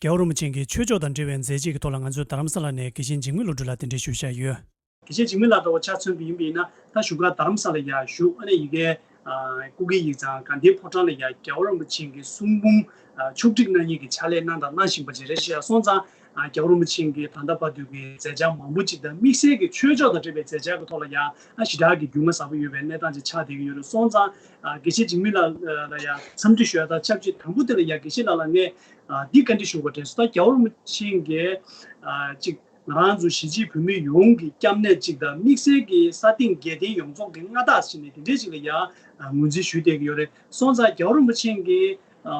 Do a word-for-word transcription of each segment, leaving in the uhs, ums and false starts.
རྒྱལ་བ་རིན་པོ་ཆེ་གི་ཆོས་ཕྱོགས་དང་འབྲེལ་བའི་མཛད་རྗེས་ཀྱི་ཐོག་ལ་ང་ཚོའི་རྡ་རམ་ས་ལ་ནས་དགེ་བཤེས་འཇིགས་མེད་བློ་གྲོས་ལགས་གདན་འདྲེན་ཞུས་བཞག་ཡོད། དགེ་བཤེས་འཇིགས་མེད་ལགས་འདྲ་བོ་ཆ་མཚོན་གྱི་ཡིན་པ་ཡིན་ན། ད་བཞུགས་སྒར་རྡ་རམ་ས་ལ་ཡར་བཞུགས། ཨ་ནི་ཡ་གི་ཨ་སྐུ་སྒེར་ཡིག་ཚང་དགའ་ལྡན་ཕོ་བྲང་ལ་ཡར་རྒྱལ་བ་རིན་པོ་ཆེ་གི་གསུང་འབུམ་ཨ་ཕྱོགས་སྒྲིག་གནང་མཁན་གྱི་ཕྱག་ལས་གནང་དང་གནང་བཞིན་པ་ཅིག་རེད་ཤག་སོང་ཙང་། ཨ་རྒྱལ་བ་རིན་པོ་ཆེ་གི་ད་ལྟ་བར་དུ་གི་མཛད་བྱ་མང་པོ་ཅིག་དང་། དམིགས་བསལ་གྱི་ཆོས་ཕྱོགས་དང་འབྲེལ་བའི་མཛད་བྱ་གི་ཐོག་ལ་ཡང་ཨ་ཞེ་དྲག་གི་རྒྱུས་མངའ་ཟབ་པོ་ཡོད་པའི་གནས་སྟངས་ཅིག་ཆགས་བསྡད་ཀྱི་ཡོད་རེད། སོང་ཙང་། ཨ་དགེ་བཤེས་འཇིགས་མེད་ལགས་ལ་ཡང་འཚམས་འདྲི་ཞུ་ཡ་དང་ཆབས་ཅིག། དང་པོ་དེ་ལ་ཡང་དགེ་བཤེས་ལགས་ལ་ངས་ཨ་འདི་བཀའ་འདྲི་ཞུ་དགོས་དྲན་སོང་། ད་རྒྱལ་བ་རིན་པོ་ཆེ་གིས་ཨ་ཅིག་ང་རང་ཚོ་གཞིས་བྱེས་བོད་མི་ཡོངས་ཀྱི་སྐྱབས་གནས་ཅིག་དང་། དམིགས་བསལ་གྱི་ས་སྟེང་རྒྱལ་བསྟན་ཡོངས་རྫོགས་ཀྱི་མངའ་བདག་ཟེར་ནས་དེ་འདྲས་ཅིག་ལ་ཡང་ཨ་ངོས་འཛིན་ཞུས་བསྡད་ཀྱི་ཡོད་རེད། སོང་ཙང་རྒྱལ་བ་རིན་པོ་ཆེ་གིས་ཨ་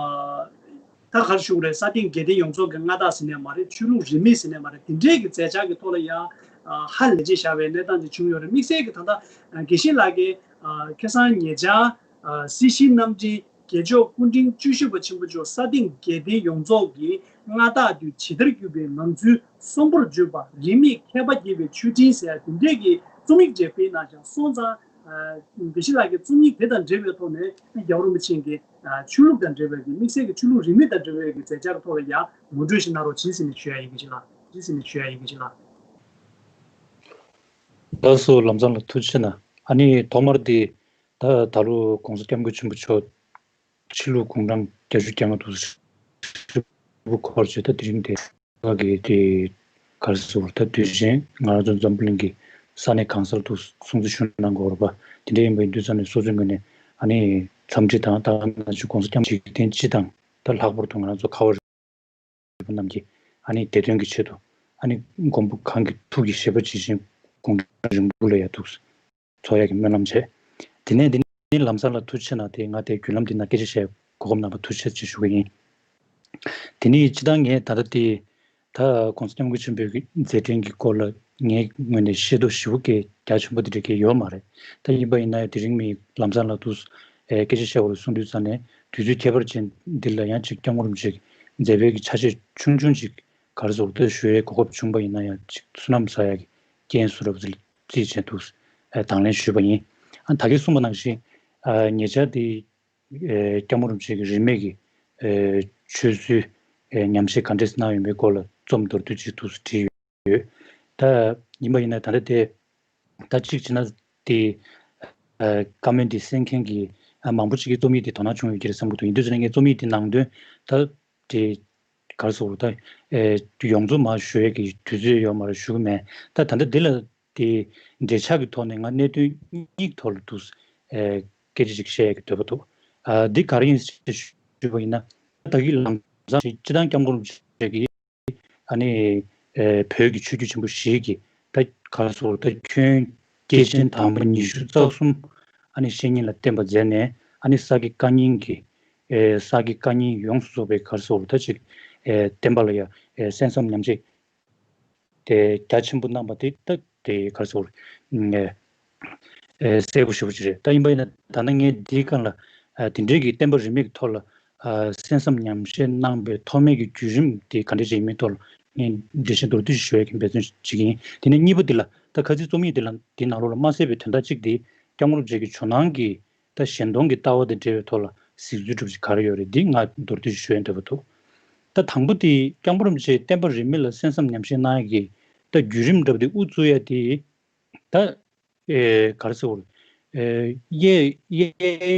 ད་ག་རེ་ཞུ་དགོས་རེད། ས་སྟེང་རྒྱལ་བསྟན་ཡོངས་རྫོགས་ཀྱི་མངའ་བདག་ཟེར་ནས་མ་རེད། ཆོས་ལུགས་རིས་མེད་ཟེར་ནས་མ་རེད། དེ་འདྲས་ཀྱི་མཛད་འཆར་གྱི་ཐོག་ལ་ཡང་ཨ་ཧ་ལས་ཅིག་བཞག་པའི་གནས་སྟངས་ཅིག་བྱུང་ཡོད་རེད། དམིགས་བསལ་གྱི་ད་ལྟ་ཨ་དགེ་བཤེས་ལགས་ཀྱིས་ཨ་ཁ་སང་ཉེ་ཆར་ཨ་སྲིད་ཞིའི་རྣམ་འདྲེན་རྒྱལ་མཆོག་སྐུ་ཕྲེང་བཅུ་བཞི་པ་ཆེན་པོ་མཆོག་ས་སྟེང་རྒྱལ་བསྟན་ཡོངས་རྫོགས་ཀྱི་མངའ་བདག་དུ་ཇི་ལྟར་གྱུར་པའི་ངང་ཚུལ་གསོན་པོར་བརྗོད་པ། རིས་མེད་མཁས་པ་དགྱེས་པའི་མཆོད་སྤྲིན་ཟེར་ཡ་དེ་འདྲས་ཀྱི་རྩོམ་ཡིག་ཅིག་སྤེལ་གནང་ཞིང་། སོང་ཙང་ཨ་དགེ་བཤེས་ལགས་ཀྱི་རྩོམ་ཡིག་དེ་དང་འབྲེལ་བའི་ཐོག་ནས་རྒྱལ་བ་རིན་པོ་ཆེ་གི་ཨ་ཆོས་ལུགས་དང་འབྲེལ་བའི་གི་དམིགས་བསལ་གྱི་ཆོས་ལུགས་རིས་མེད་དང་འབྲེལ་བའི་གི་མཛད་འཆར་གྱི་ཐོག་ལ་ཡང་ངོ་སྤྲོད་ཞིག་གནང་རོགས་གྱིས་ཟེར་ནས་ཞུ་ཡ་ཡིན། དགེ་བཤེས་ལགས། གྱིས་ཟེར་ནས་ཞུ་ཡ་ཡིན། དགེ་བཤེས་ལགས། ལགས་སོ། ལམ་སང་ལ་ཐུགས་རྗེ་གནང་། ཨ་ནི་ཐོག་མར་དེ་ད་ད་ལོ་༸གོང་ས་༸སྐྱབས་མགོན་ཆེན་པོ་མཆོག་ཕྱི་ལུགས་དགུང་གྲངས་བརྒྱད་ཅུ་གྱ་ལྔ་དུ་ཧྲིལ་པོ་འཁོར་བྱས། ད་དེ་རིང་དེ་བ་གི་དེ་ག་རེ་ཟེར་བ། ད་དུས་ཆེན་ང་རང་ཚོ་འཛམ་བུ་གླིང་གི་ས་གནས་གང་སར་དུ་སྲུང་བརྩི་ཞུ་གནང་དགོས་རེད་པ། དེ་འདྲ་ཡིན་པ་ཡིན་དུས་ཙང་ནས་སོ་སོའི་ངོས་ནས་ཨ་ནི་འཚམས་འདྲི་དང་། ད་ང་ཚོ་༸གོང་ས་༸སྐྱབས་མགོན་ཆེན་པོ་མཆོག་དང་། ད་ལྷག་པར་དུ་ང་རང་ཚོ་ཁ་བ་རི་པ་རྣམས་ཀྱིས་ཨ་ནི་བདེ་དོན་གྱི་ཆེད་དུ་ཨ་ནི་མགོན་པོ་གང་གི་ཐུགས་ཀྱི་བཞེད་པ་ཇི་བཞིན་དགུང་གྲངས་རིང་པོ་ལ་ཡ་ཐུགས་འཚོ་ཡག་གི་སྨོན་ལམ་བྱས། དེ་ནས་དེ་ནས་ལམ་སང་ལ་ཐུགས་རྗེ་གནང་སྟེ། ང་དེ་བརྒྱུད་ལམ་འདི་ན་སྐད་ཆ་བཤད་གོ་སྐབས་གནང་བར་ཐུགས་རྗེ་ཆེ་ཞུ་གི་ཡིན། དེ་ནས་སྤྱིར་བཏང་ངས་ད་ལྟ་དེ་ད་༸གོང་ས་༸སྐྱབས་མགོན་ཆེན་པོའི་མཛད་འཕྲིན་གྱི་སྐོར་ལ་ངའི་ངོས་ནས་ཤེས་རྟོགས་ཞེ་པོ་གི་རྒྱ་ཆེན་པོ་དེ་འདྲ་གི་ཡོད་མ་རེད། ད་ཡིན་པ་ཡིན་ན་ཡང་དེ་རིང་མི་ལམ་སང་ལ་དུ་ཨེ་སྐད་ཆ་བཤད་པ་ལ་གསུངས་དུས་ཙང་ནས། དུས་ཚོད་ཁྱད་པར་ཅན་འདི་ལ་ཡང་ཅིག་༸སྐྱབས་མགོན་རིན་པོ་ཆེ་མཛད་པའི་གི་ཆ་ཤས་ཆུང་ཆུང་ཅིག་ག་རེ་ཟེར་དགོས་རེད། ད་ཞུ་ཡའི་གོ་སྐབས་བྱུང་པ་ཡིན་ན་ཡང་ཅིག་བསོད་ནམས་བསགས་ཡག་གི་རྐྱེན་བཟོ་འདྲ་པོ་ཅིག་བྱས་འདུག་ཨེ་དང་ལེན་ཞུས་པ་ཡིན། ཨ་ད་གིན་གསུངས་པ་ནང་བཞིན་ཨ་ཉེ་ཆར་དེ་ཨེ་༸སྐྱབས་མགོན་རིན་པོ་ཆེ་གི་རིས་མེད་ཀྱི་ཨེ་ཆོས་ཚུལ་ཨེ་ཉམས་བཞེས་ག་འདྲས་གནང་ཡོད་པའི་སྐོར་ལ་རྩོམ་མདོར་བསྡུས་ཅིག་འདུག་བྲིས་ཡོད། ད་ཡིན་པ་ཡིན་ན་ད་ལྟ་དེ་ད་གཅིག་བྱས་ན་དེ་ཨ་བཀའ་མོལ་འདི་གསན་མཁན་གྱི་ཨ་མང་པོ་ཅིག་གིས་རྩོམ་ཡིག་འདི་དོ་སྣང་བྱུང་ཡོད་ཀྱི་རེད་བསམ་གྱི་འདུག་ཡིན་དུས་ཙང་ངས་རྩོམ་ཡིག་འདི་ནང་དོན་ད་དེ་ག་རེ་ཟེར་དགོས་རེད། ད་ཨེ་ཡོངས་རྫོགས་མར་ཞུ་ཡས་ཀྱི་དུས་ཚོད་ཡོད་མ་རེད། ཞུ་གི་མེད། ད་ད་ལྟ་འདི་ལ་དེ་འབྲེལ་ཆགས་ཀྱི་ཐོག་ནས་ང་གནད་དོན་གཉིས་ཐོག་ལ་འདུག་ཨེ་སྐད་ཆ་ཅིག་བཤད་ཡས་ཀྱི་འདོད་པ་འདུག་ཨ་འདི་ག་རེ་ཡིན་ཞེས་ཞུས་པ་ཡིན་ན། ད་གི་ལམ་སང་སྤྱིར་བཏང་༸སྐྱབས་མགོན་རིན་པོ་ཆེ་གིས་ཨ་ནི་ཨེ་བོད་ཀྱི་ཆོས་བརྒྱུད་ཆེན་པོ་བཞི་གི་ད་ག་རེ་ཟེར་དགོས་རེད། ད་ཁྱོན་སྐྱེས་ཆེན་དམ་པ་ཉི་ཤུ་རྩ་གསུམ་ཨ་ནི་བཤེས་གཉེན་ལ་བསྟེན་པ་མཛད་ནས། ཨ་ནི་ས་དགེ་བཀའ་རྙིང་གི་ཨེ་ས་དགེ་བཀའ་རྙིང་ཡོངས་སུ་རྫོགས་པའི་ག་རེ་ཟེར་དགོས་རེད། ད་ཅིག་ཨེ་བསྟན་པ་ལ་ཡ་ཨེ་གསན་བསམ་ཉམས་བཞེས་དེ་རྒྱ་ཆེན་པོ་གནང་བ་དེ། ད་དེ་ག་རེ་ཟེར་དགོས་རེད། ཨེ་གསལ་པོ་ཞེ་པོ་ཅིག་རེད། ད་ཡིན་པ་ཡིན་ན་ད་ནི་ངས་འདིའི་སྒང་ལ་ཨ་དེ་འདྲའི་གི་བསྟན་པ་རིས་མེད་ཀྱི་ཐོག་ལ་ཨ་གསན་བསམ་ཉམས་བཞེས་གནང་པའི་ཐོག་མའི་གི་བརྒྱུད་རིམ་དེ་ག་འདྲ་ཅིག་ཡིན་མིན་ཐོག་ལ་ངས་འགྲེལ་བཤད་མདོར་བསྡུས་ཤིག་ཞུ་ཡག་གི་འབད་བརྩོན་བྱེད་ཀྱི་ཡིན། དེ་ནས་གཉིས་པ་འདི་ལ། ད་ཁ་སང་རྩོམ་ཡིག་འདི་ལ་འདི་ནང་ལོགས་ལ་མ་གསལ་བའི་དོན་དག་གཅིག་དེ་༸སྐྱབས་མགོན་རིན་པོ་ཆེ་གི་ཇོ་ནང་གི་ད་ཞེན་གདོང་གི་ལྟ་བ་དང་འབྲེལ་བའི་ཐོག་ལ་གཟིགས་ཚུལ་འདྲ་པོ་ཅིག་ག་རེ་ཡོད་རེད། འདི་ང་མདོར་བསྡུས་ཤིག་ཞུ་ཡ་འདོད་པ་འདུག་ད་དང་པོ་དེ་༸སྐྱབས་མགོན་རིན་པོ་ཆེས་བསྟན་པ་རིས་མེད་ལ་གསན་བསམ་ཉམས་བཞེས་གནང་ཡ་གི་ད་བརྒྱུད་རིམ་འདྲ་པོ་དེ་དབུ་བཙུགས་ཡ་དེ་ད་ཨེ་ག་རེ་ཟེར་དགོས་རེད། ཨེ་གཡས་གཡས་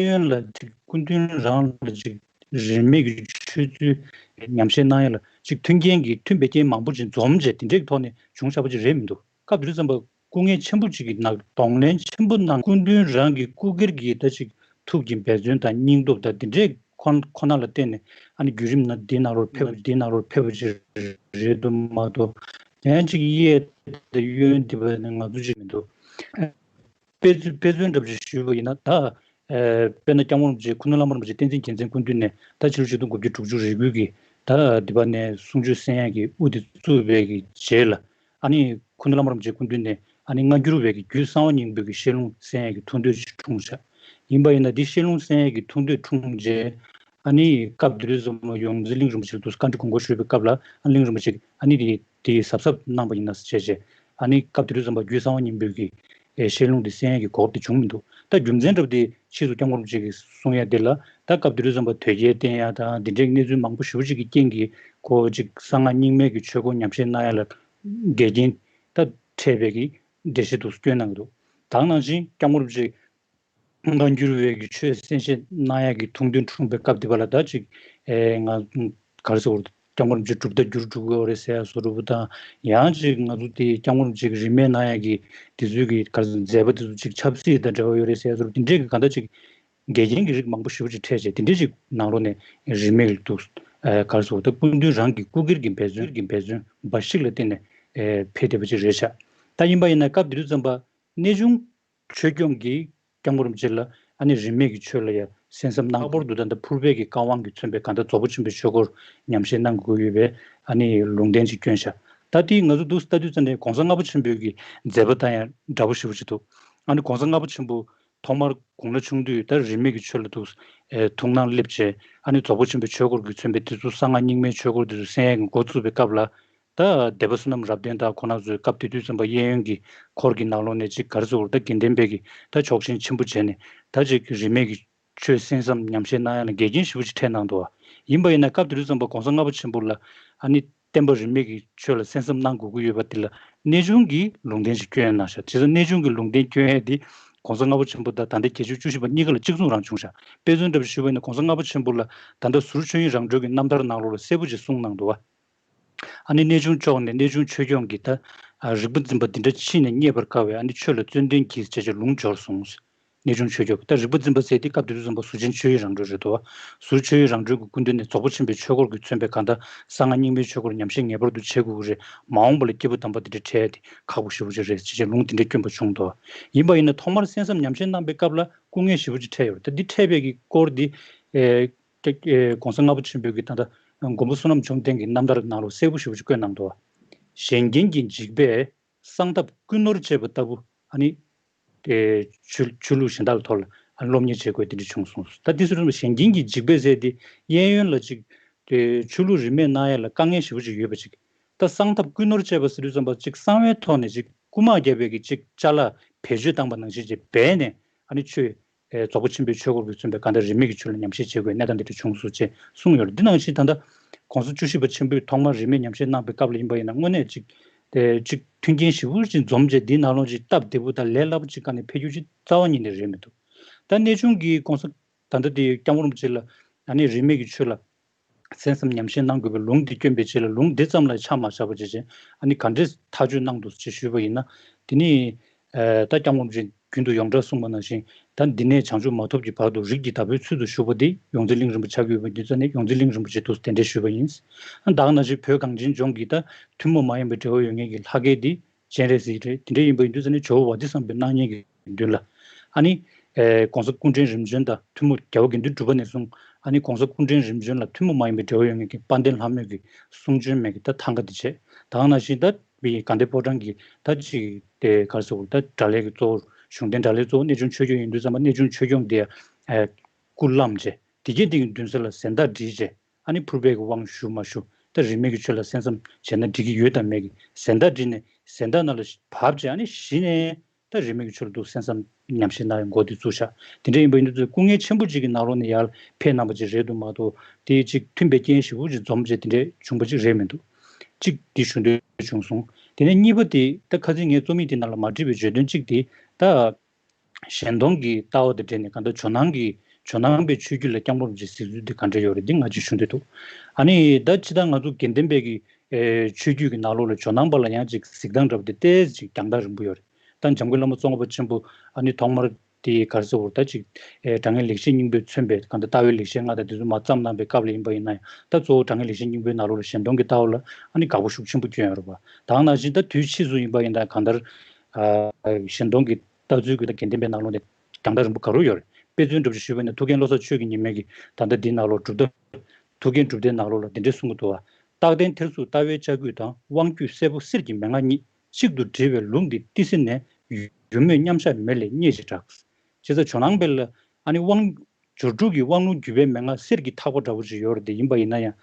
གཡོན་ལ་ཅིག་སྐུ་མདུན་རང་ལ་ཅིག་རིས་མེད་ཀྱི་ཆོས་ཚུལ་ཉམས་བཞེས་གནང་ཡ་ལ་ཅིག་མཐུན་རྐྱེན་གྱི་མཐུན་པའི་རྐྱེན་མང་པོ་ཅིག་འཛོམས་བྱས་དེ་འདྲའི་ཐོག་ནས་བྱུང་བཞག་པ་ཅིག་རེད་མི་འདུག་སྐབས་དེ་དུས་ཙམ་པ་སྐུ་ངལ་ཆེན་པོ་ཅིག་གི་ནང་གདོང་ལེན་ཆེན་པོ་གནང་། སྐུ་མདུན་རང་གི་སྐུ་སྒེར་གྱི་ད་ཅིག་ཐུགས་ཀྱི་འབད་བརྩོན་དང་སྙིང་སྟོབས་དང་དེ་འདྲའི་ཁོ་ཁོ་ན་ལ་བརྟེན་ནས་ཨ་ནི་བརྒྱུད་རིམ་ནང་འདི་ནང་ལོགས་ཕེབས་འདི་ནང་ལོགས་ཕེབས་པ་ཅིག་རེད་འདུག་མ་གཏོགས། ཡང་ཅིག་གཡས་དང་གཡོན་འདི་བ་ནི་ང་ཚོ་ཅིག་མི་འདུག་དཔེ་མཚོན་དཔེ་མཚོན་འདྲ་པོ་ཞིག་ཞུས་པ་ཡིན་ན། ད་ཨེ་དཔེར་ན་༸སྐྱབས་མགོན་རིན་པོ་ཆེ་སྐུ་མདུན་བླ་མ་རིན་པོ་ཆེ་བསྟན་འཛིན་རྒྱལ་མཚན་སྐུ་མདུན་ནས་ད་ཕྱི་ལོ་ཆིག་སྟོང་དགུ་བརྒྱ་དྲུག་ཅུ་རེ་དགུ་གི་ད་འདི་པ་ནས་གསུང་ཆོས་གསན་ཡས་ཀྱི་དབུ་དེ་བཙུགས་པའི་གི་རྗེས་ལ། ཨ་ནི་སྐུ་མདུན་བླ་མ་རིན་པོ་ཆེ་སྐུ་མདུན་ནས་ཨ་ནི་སྔ་འགྱུར་བའི་གི་རྒྱུད་གསང་བ་སྙིང་པོའི་གི་བཤད་ལུང་གསན་ཡས་ཀྱི་ཐུགས་འདོད་ཅིག་འཁྲུངས་ཤག་ཡིན་པ་ཡིན་ན་འདི་བཤད་ལུང་གསན་ཡས་ཀྱི་ཐུགས་འདོད་འཁྲུངས་རྗེས། ཨ་ནི་སྐབས་དེ་དུས་ཙམ་པ་ཡོངས་འཛིན་གླིང་རིན་པོ་ཆེ་ལ་དུ་བཀའ་འདྲི་དགོངས་སྐོར་ཞུས་པའི་སྐབས་ལ། ཨ་གླིང་རིན་པོ་ཆེ་ཨ་ནི་དེ་དེ་གཟབ་གཟབ་གནང་པ་ཡིན་ན་བྱས་བྱས། ཨ་ནི་སྐབས་དེ་དུས་ཙམ་པ་རྒྱུད་གསང་བ་སྙིང་པོའི་གི་ཨེ་བཤད་ལུང་དེ་གསན་ཡས་ཀྱི་གོ་སྐབས་དེ་བྱུང་མི་འདུག་ད་རྒྱུ་མཚན་འདྲ་པོ་དེ་ཕྱིས་སུ་སྐྱབས་མགོན་རིན་པོ་ཆེ་གིས་གསུང་ཡ་དེ་ལ། ད་སྐབས་དེ་དུས་ཙམ་པ་དོལ་རྒྱལ་བསྟེན་ཡ་དང་འདི་འདྲའི་གནས་ཚུལ་མང་པོ་ཞེ་པོ་ཅིག་གི་རྐྱེན་གྱིས་ཁོ་ཅིག་གསང་སྔགས་རྙིང་མའི་གི་ཆོས་སྐོར་ཉམས་བཞེས་གནང་ཡ་ལ་འགལ་རྐྱེན་ད་འཕྲད་པའི་གི་འགྲེལ་བཤད་དུ་སྐྱོན་གནང་གི་འདུག་དེ་ནང་བཞིན་སྐྱབས་མགོན་རིན་པོ་ཆེ་སྔ་འགྱུར་བའི་གི་ཆོས་གསན་བཞེས་གནང་ཡ་གི་ཐུགས་འདུན་འཁྲུངས་པའི་སྐབས་དེ་པ་ལ་ད་ཅིག་ཨེ་ང་ག་རེ་ཟེར་དགོས་རེད། སྐྱབས་མགོན་རིན་པོ་ཆེ་གྲུབ་མཐའ་བསྒྱུར་འགྲོ་གི་ཡོད་རེད་ཟེར་ཡ་བཟོ་འདྲ་པོ་དང་། ཡང་ཅིག་ང་ཚོ་དེ་སྐྱབས་མགོན་རིན་པོ་ཆེ་གི་རིས་མེད་གནང་ཡ་གི་དེ་ཚོའི་གི་ག་རེ་ཟེར་མཛད་པ་དེ་ཚོ་ཅིག་ཆབ་སྲིད་དང་འབྲེལ་བ་ཡོད་རེད་ཟེར་ཡ་བཟོ་འདྲ་པོ་དེ་འདྲའི་གི་གང་ལྟར་ཅིག་འགལ་རྐྱེན་གྱི་རིགས་མང་པོ་ཞེ་པོ་ཅིག་འཕྲད་བྱས། དེ་འདྲའི་ཅིག་ནང་ལོགས་ནས་རིས་མེད་ཀྱི་འདུག་ཨ་ག་རེ་ཟེར་དགོས་རེད། སྐུ་མདུན་རང་གི་སྐུ་སྒེར་གྱི་འབད་བརྩོན་གྱི་འབད་བརྩོན་འབའ་ཞིག་ལ་བརྟེན་ནས་ཨེ་འཕེལ་བསྡད་པ་ཅིག་རེད་ཤག་ད་ཡིན་པ་ཡིན་ན་སྐབས་དེ་དུས་ཙམ་པ་གནས་ཆུང་ཆོས་སྐྱོང་གིས་སྐྱབས་མགོན་རིན་པོ་ཆེ་ལ་ཨ་ནི་རིས་མེད་ཀྱི་ཆོས་ལ་ཡ་གསན་བསམ་གནང་། ལྷག་པར་དུ་ད་ལྟ་ཕུར་པའི་གི་བཀའ་དབང་གིས་མཚོན་པའི་གང་ལྟར་རྫོགས་པ་ཆེན་པོའི་ཆོས་སྐོར་ཉམས་བཞེས་གནང་དགོས་ཡོད་པའི་ཨ་ནི་ལུང་བསྟན་ཅིག་བསྐྱོན་ཤག་ད་དེ་ང་ཚོ་འདུག་ལྟ་དུས་ཙམ་ནས་༸གོང་ས་ལྔ་པ་ཆེན་པོའི་གི་མཛད་པ་དང་ཡང་འདྲ་པོ་ཞེ་པོ་ཅིག་འདུག་ཨ་ནི་༸གོང་ས་ལྔ་པ་ཆེན་པོ་ཐོག་མར་དགུང་ལོ་ཆུང་དུས་ད་རིས་མེད་ཀྱི་ཆོས་ལ་འདུག་ཨེ་ཐུགས་སྣང་སླེབས་བྱས། ཨ་ནི་རྫོགས་པ་ཆེན་པོའི་ཆོས་སྐོར་གྱིས་མཚོན་པའི་དེ་ཚོ་གསང་སྔགས་རྙིང་མའི་ཆོས་སྐོར་དེ་ཚོ་གསན་ཡས་ཀྱི་འགོ་བཙུགས་པའི་སྐབས་ལ། ད་སྡེ་པ་བསོད་ནམས་རབ་བརྟན་དང་ཁོང་རྣམ་ཚོས་སྐབས་དེ་དུས་ཙམ་པ་གཡས་གཡོན་གྱི་འཁོར་གྱི་ནང་ལོགས་ནས་ཅིག་ག་རེ་ཟེར་དགོས་རེད། ད་དགེ་ལྡན་པའི་གི་ད་ཕྱོགས་ཞེན་ཆེན་པོ་བྱས་ནས་ད་ཅིག་རིས་མེད་ཀྱི་ཆོས་གསན་བསམ་ཉམས་བཞེས་གནང་ཡ་ལ་འགལ་རྐྱེན་ཞེ་པོ་ཅིག་འཕྲད་གནང་འདུག་བ། ཡིན་པ་ཡིན་ན་སྐབས་དེ་དུས་ཙམ་པ་༸གོང་ས་ལྔ་པ་ཆེན་པོ་ལ་ཨ་ནི་བསྟན་པ་རིས་མེད་ཀྱི་ཆོས་ལ་གསན་བསམ་གནང་དགོས་ཀྱི་ཡོད་པ་དེ་ལ་གནས་ཆུང་གིས་ལུང་བསྟན་ཞིག་བསྐྱོན་གནང་ཤག་བྱས་ཙང་གནས་ཆུང་གིས་ལུང་བསྟན་བསྐྱོན་ཡ་དེ་༸གོང་ས་ལྔ་པ་ཆེན་པོ་དང་ད་ལྟ་དགེ་བཅུ་བཅུ་བཞི་པ་གཉིས་ཀ་ལ་གཅིག་མཚུངས་རང་བྱུང་ཤག་དཔེ་མཚོན་འདྲ་པོ་ཞུས་པ་ཡིན་ན་༸གོང་ས་ལྔ་པ་ཆེན་པོ་ལ་ད་ལྟ་ཟུར་ཆོས་དབྱིངས་རང་གྲོལ་གྱི་རྣམ་ཐར་ནང་ལོགས་ལ་གསལ་པོ་ཅིག་གསུངས་གནང་འདུག་བ། ཨ་ནི་གནས་ཆུང་ཕྱོགས་ནས་གནས་ཆུང་ཆོས་སྐྱོང་གིས་ད་ཨ་རིག་པ་འཛིན་པ་འདི་འདྲ་ཕྱི་ནས་རྙེད་པར་དཀའ་བའི་ཨ་ནི་ཆོས་ལ་བརྩོན་ལྡན་གྱིས་བྱས་བྱས་ལུང་སྦྱོར་གསུངས། གནས་ཆུང་ཆོས་སྐྱོང་ད་རིག་པ་འཛིན་པ་ཟེར་དེ་སྐབས་དེ་དུས་ཙམ་པ་ཟུར་ཆེན་ཆོས་དབྱིངས་རང་གྲོལ་རེད་འདུག་བ། ཟུར་ཆོས་དབྱིངས་རང་གྲོལ་གྱི་སྐུ་མདུན་ནས་རྫོགས་པ་ཆེན་པོའི་ཆོས་སྐོར་གྱིས་མཚོན་པའི་གང་ལྟར་གསང་སྔགས་རྙིང་མའི་ཆོས་སྐོར་ཉམས་བཞེས་ངེས་པར་དུ་བྱེད་དགོས་ཀྱི་རེད། མ་འོངས་པ་ལ་སྐྱེས་བུ་དམ་པ་འདི་འདྲ་འཕྲད་ཡ་དེ་ཁག་པོ་ཞེ་པོ་ཅིག་རེད་ཅེས་ལུང་དེ་འདྲ་བསྐྱོན་པ་བྱུང་འདུག་ཡིན་པ་ཡིན་ན་ཐོག་མར་གསན་བསམ་ཉམས་བཞེས་གནང་པའི་སྐབས་ལ་སྐུ་ངལ་ཞེ་པོ་ཅིག་འཕྲད་ཡོད་རེད། ད་འདི་འཕྲད་པའི་གི་སྐོར་འདི་ཨེ། ཀྱ་ཀྱ་༸གོང་ས་ལྔ་པ་ཆེན་པོའི་གི་ད་ལྟ་མགོན་པོ་བསོད་ནམས་འབྱུང་ལྡན་གྱི་རྣམ་ཐར་ནང་ལ་གསལ་པོ་ཞེ་པོ་ཅིག་བཀོད་གནང་འདུག་བ། གཞན་རྒྱན་གྱི་འཇིགས་པས་གསང་ཐབས་ཀུན་ནོར་བཅས་པ་ལྟ་བུ་ཨ་ནི། ཆོས་ཆོས་ལུགས་གཞན་དག་ལ་ཐོག་ལ་སློབ་གཉེར་བྱེད་དགོས་དེ་འདྲ་བྱུང་སོང་། ད་དེ་ཚོ་གཞན་རྒྱན་གྱི་འཇིགས་པས་ཟེར་དེ་གཡས་གཡོན་ལ་ཅིག་ཆོས་ལུགས་རིས་མེད་གནང་ཡ་ལ་དཀའ་ངལ་ཞེ་པོ་ཅིག་ཡོད་པ་ཅིག་ད་གསང་ཐབས་ཀུན་ནོར་བཅས་པ་ཟེར་དུས་ཙམ་པ་ཅིག་གསང་བའི་ཐོག་ནས་ཅིག་རྐུ་མ་བརྒྱབ་པའི་གི་ཅིག་ཅ་ལག་བེད་སྤྱོད་བཏང་པ་ནང་བཞིན་ཅིག་སྦས་ནས་ཨ་ནི་ཆོས། རྫོགས་པ་ཆེན་པོའི་ཆོས་སྐོར་གྱིས་མཚོན་པའི་གང་ལྟར་རིས་མེད་ཀྱི་ཆོས་ལ་ཉམས་བཞེས་བྱེད་དགོས་གནས་སྟངས་འདི་འདྲ་བྱུང་སོང་ཅེས་གསུངས་ཡོད་རེད། འདི་ནང་བཞིན་ད་ལྟ་༸གོང་ས་བཅུ་བཞི་པ་ཆེན་པོས་ཐོག་མར་རིས་མེད་ཉམས་བཞེས་གནང་པའི་སྐབས་ལ་ཡིན་པ་ཡིན་ན་དངོས་གནས་ཅིག་དེ་ཅིག་མཐུན་རྐྱེན་ཞེ་པོ་ཅིག་འཛོམས་བྱས་འདིའི་ནང་ལོགས་ཅིག་སྟབས་བདེ་པོ་དང་ལས་སླ་པོ་ཅིག་ག་ནས་འཕེལ་རྒྱུ་ཅིག་རྩ་བ་ཉིད་ནས་རེད་མི་འདུག་ད་གནས་ཆུང་གིས་༸གོང་ས་ད་ལྟ་དེ་སྐྱབས་མགོན་རིན་པོ་ཆེ་ལ་ཨ་ནི་རིས་མེད་ཀྱི་ཆོས་ལ་གསན་བསམ་ཉམས་བཞེས་གནང་དགོས་པའི་ལུང་འདི་བསྐྱོན་པའི་རྗེས་ལ་ལུང་འདི་ཙམ་ལ་ཆ་མ་བཞག་པ་བྱས་བྱས་ཨ་ནི་ག་འདྲས་ཐག་གཅོད་གནང་འདུག་ཅེས་ཞུས་པ་ཡིན་ན། དེ་ནི་ད་སྐྱབས་མགོན་རིན་པོ་ཆེས་རྒྱུན་དུ་ཡོངས་གྲགས་གསུངས་པ་ནང་བཞིན་ད་འདི་ནས་བྱང་ཆུབ་མ་ཐོབ་ཀྱི་བར་དུ་རིགས་ཀྱི་བདག་པོའི་ཚུལ་དུ་བཞུགས་པ་འདི་ཡོངས་འཛིན་གླིང་རིན་པོ་ཆེ་ཆགས་ཀྱི་ཡོད་པ་འདི་ཙམ་ནས་ཡོངས་འཛིན་གླིང་རིན་པོ་ཆེས་འདུག་དེ་འདྲས་ཞུས་པ་ཡིན། ད་ག་ནང་བཞིན་བོད་གངས་ཅན་ལྗོངས་ཀྱི་ད་ཐུན་མོང་མ་ཡིན་པའི་འབྲེལ་བ་ཡོད་མཁན་གྱི་ལྷ་སྐལ་འདི་སྤྱན་རས་གཟིགས་རེད། དེ་འདྲ་ཡིན་པ་ཡིན་དུས་ཙམ་ནས་ཇོ་བོ་ཝ་ཏི་བསམ་པའི་སྣང་བརྙན་གྱི་མདུན་ལ་ཨ་ནི། ཨེ་༸གོང་ས་སྐུ་ཕྲེང་རིམ་བྱོན་དང་ཐུན་མོང་རྒྱལ་བ་དགེ་འདུན་གྲུབ་པ་ནས་བཟུང་ཨ་ནི་༸གོང་ས་སྐུ་ཕྲེང་རིམ་བྱོན་ལ་ཐུན་མོང་མ་ཡིན་པའི་འབྲེལ་བ་ཡོད་མཁན་གྱི་དཔལ་ལྡན་ལྷ་མོ་གི་གསུང་བྱོན་མའི་གི་ད་ཐང་ག་དེ་བྱས། ད་ག་ནང་བཞིན་ད་བི་དགའ་ལྡན་ཕོ་བྲང་གི་ད་ཅིག་དེ་ག་རེ་ཟེར་དགོས་ད་དགྲ་ལྷའི་གི་གཙོ་བོ་གཞུང་བསྟེན་དགྲ་ལྷའི་གཙོ་བོ་གནས་ཆུང་ཆོས་སྐྱོང་ཡིན་དུས་ཙམ་པ་གནས་ཆུང་ཆོས་སྐྱོང་དེ་ཨེ་སྐུ་བླངས་བྱས་དེ་གས་དེ་གི་མདུན་ས་ལ་གཟེངས་རྟགས་བསྒྲིལ་བྱས་ཨ་ནི་ཕུར་པའི་གི་དབང་ཞུ་མ་ཞུ་ད་རིས་མེད་ཀྱི་ཆོས་ལ་གསན་བསམ་བྱས་ན་འགྲིག་གི་ཡོད་དམ་མེད་ཀྱི་གཟེངས་རྟགས་བསྒྲིལ་ནས་གཟེངས་རྟགས་ནང་ལ་བབས་བྱས་ཨ་ནི་གཞི་ནས། ད་རིས་མེད་ཀྱི་ཆོས་ལ་འདུག་གསན་བསམ་ཉམས་བཞེས་གནང་བའི་འགོ་དེ་བཙུགས་ཤག་དེ་འདྲ་ཡིན་པ་ཡིན་དུས་ཚོད་སྐུ་ངལ་ཆེན་པོ་ཅིག་གི་ནང་ལོགས་ནས་ཡར་ཕེབས་གནང་པ་ཅིག་རེད་འདུག་མ་གཏོགས་དེ་ཅིག་མཐུན་པའི་རྐྱེན་ཞེ་པོ་ཅིག་འཛོམས་བྱས་དེ་འདྲ་བྱུང་པ་ཅིག་རེད་མི་འདུག་གཅིག་དེ་ཞུ་འདོད་བྱུང་སོང་། དེ་ནས་གཉིས་པ་དེ་ད་ཁ་སང་ངས་རྩོམ་ཡིག་དེ་ནང་ལ་མ་བྲིས་པའི་བརྗོད་དོན་གཅིག་དེ་ད་གཞན་སྟོང་གི་ལྟ་བ་དང་འབྲེལ་ནས་གང་ལྟར་ཇོ་ནང་གི་ཇོ་ནང་པའི་ཆོས་བརྒྱུད་ལ་སྐྱབས་མགོན་རིན་པོ་ཆེའི་གཟིགས་ཚུལ་དེ་ག་འདྲ་ཡོད་རེད་འདི་ང་ཅིག་ཞུ་འདོད་འདུག་ཨ་ནི་ད་ཕྱི་ད་ང་ཚོ་དགེ་ལྡན་པའི་གི་ཆོས་བརྒྱུད་ཀྱི་ནང་ལོགས་ལ་ཇོ་ནང་པ་ལ་ཡང་ཅིག་གཟིགས་སྟངས་འདྲ་པོ་དེ་ཏོག་ཙམ་ཅིག་རྒྱང་ཐག་རིང་པོ་ཡོད་རེད། ད་འཇམ་མགོན་བླ་མ་ཙོང་ཁ་པ་ཆེན་པོ་ཨ་ནི་ཐོག་མར་དེ་ག་རེ་ཟེར་དགོས་རེད་ད་ཅིག་ཨེ་དྲང་ངེས་ལེགས་བཤད་སྙིང་པོ་མཚོན་པའི་གང་ལྟར་ལྟ་བའི་ལེགས་བཤད་ལྔ་དང་དེ་ཚོ་མར་བརྩམས་གནང་པའི་སྐབས་ལ་ཡིན་པ་ཡིན་ན་ཡང་ད་གཙོ་བོ་དྲང་ངེས་ལེགས་བཤད་སྙིང་པོའི་ནང་ལོགས་ལ་གཞན་སྟོང་གི་ལྟ་བ་ལ་ཨ་ནི་དགའ་པོ་ཤུགས་ཆེན་པོ་བསྐྱོན་ཡོད་རེད་པ། ད་ག་ནང་བཞིན་ད་དུས་ཕྱིས་སུ་ཡིན་པ་ཡིན་ན་གང་ལྟར་ཨ་གཞན་སྟོང་གི་ལྟ་ཚུལ་གྱི་ད་དགེ་ལྡན་པའི་ནང་ལོགས་ནས་རྒྱང་ཐག་རིང་པོ་ག་རུ་ཡོད་རེད། དཔེ་མཚོན་འདྲ་པོ་ཞིག་ཞུས་པ་ཡིན་ན་ཐུའུ་བཀྭན་བློ་བཟང་ཆོས་ཀྱི་ཉི་མས་ཀྱི་ད་ལྟ་འདིའི་ནང་ལོགས་གྲུབ་མཐའ་ཐུའུ་བཀྭན་གྲུབ་མཐའི་ནང་ལོགས་ལ་འདི་འདྲས་གསུང་གི་འདུག་བ། རྟག་བརྟན་ཐེར་ཟུག་ལྟ་བའི་ལྕགས་སྐུད་དང་། དབང་སྒྱུད་སྲས་པོ་གསེར་གྱི་མན་ངག་གཉིས། གཅིག་ཏུ་དྲིལ་བའི་ལུང་འདི་ཏི་སེ་ནས། ཡུལ་མོས་མཉམ་བཞག་མེ་ལས་རྙེད་ཅེས་གྲགས། བྱས་ཙང་ཇོ་ནང་པའི་ལ་ཨ་ནི་དབང་སྦྱོར་དྲུག་གི་དབང་ལུང་བརྒྱུད་པའི་མན་ངག་གསེར་གྱི་ཐག་པ་འདྲ་པོ་ཅིག་ཡོད་རེད་དེ་ཡིན་པ་ཡིན་ན་ཡང་།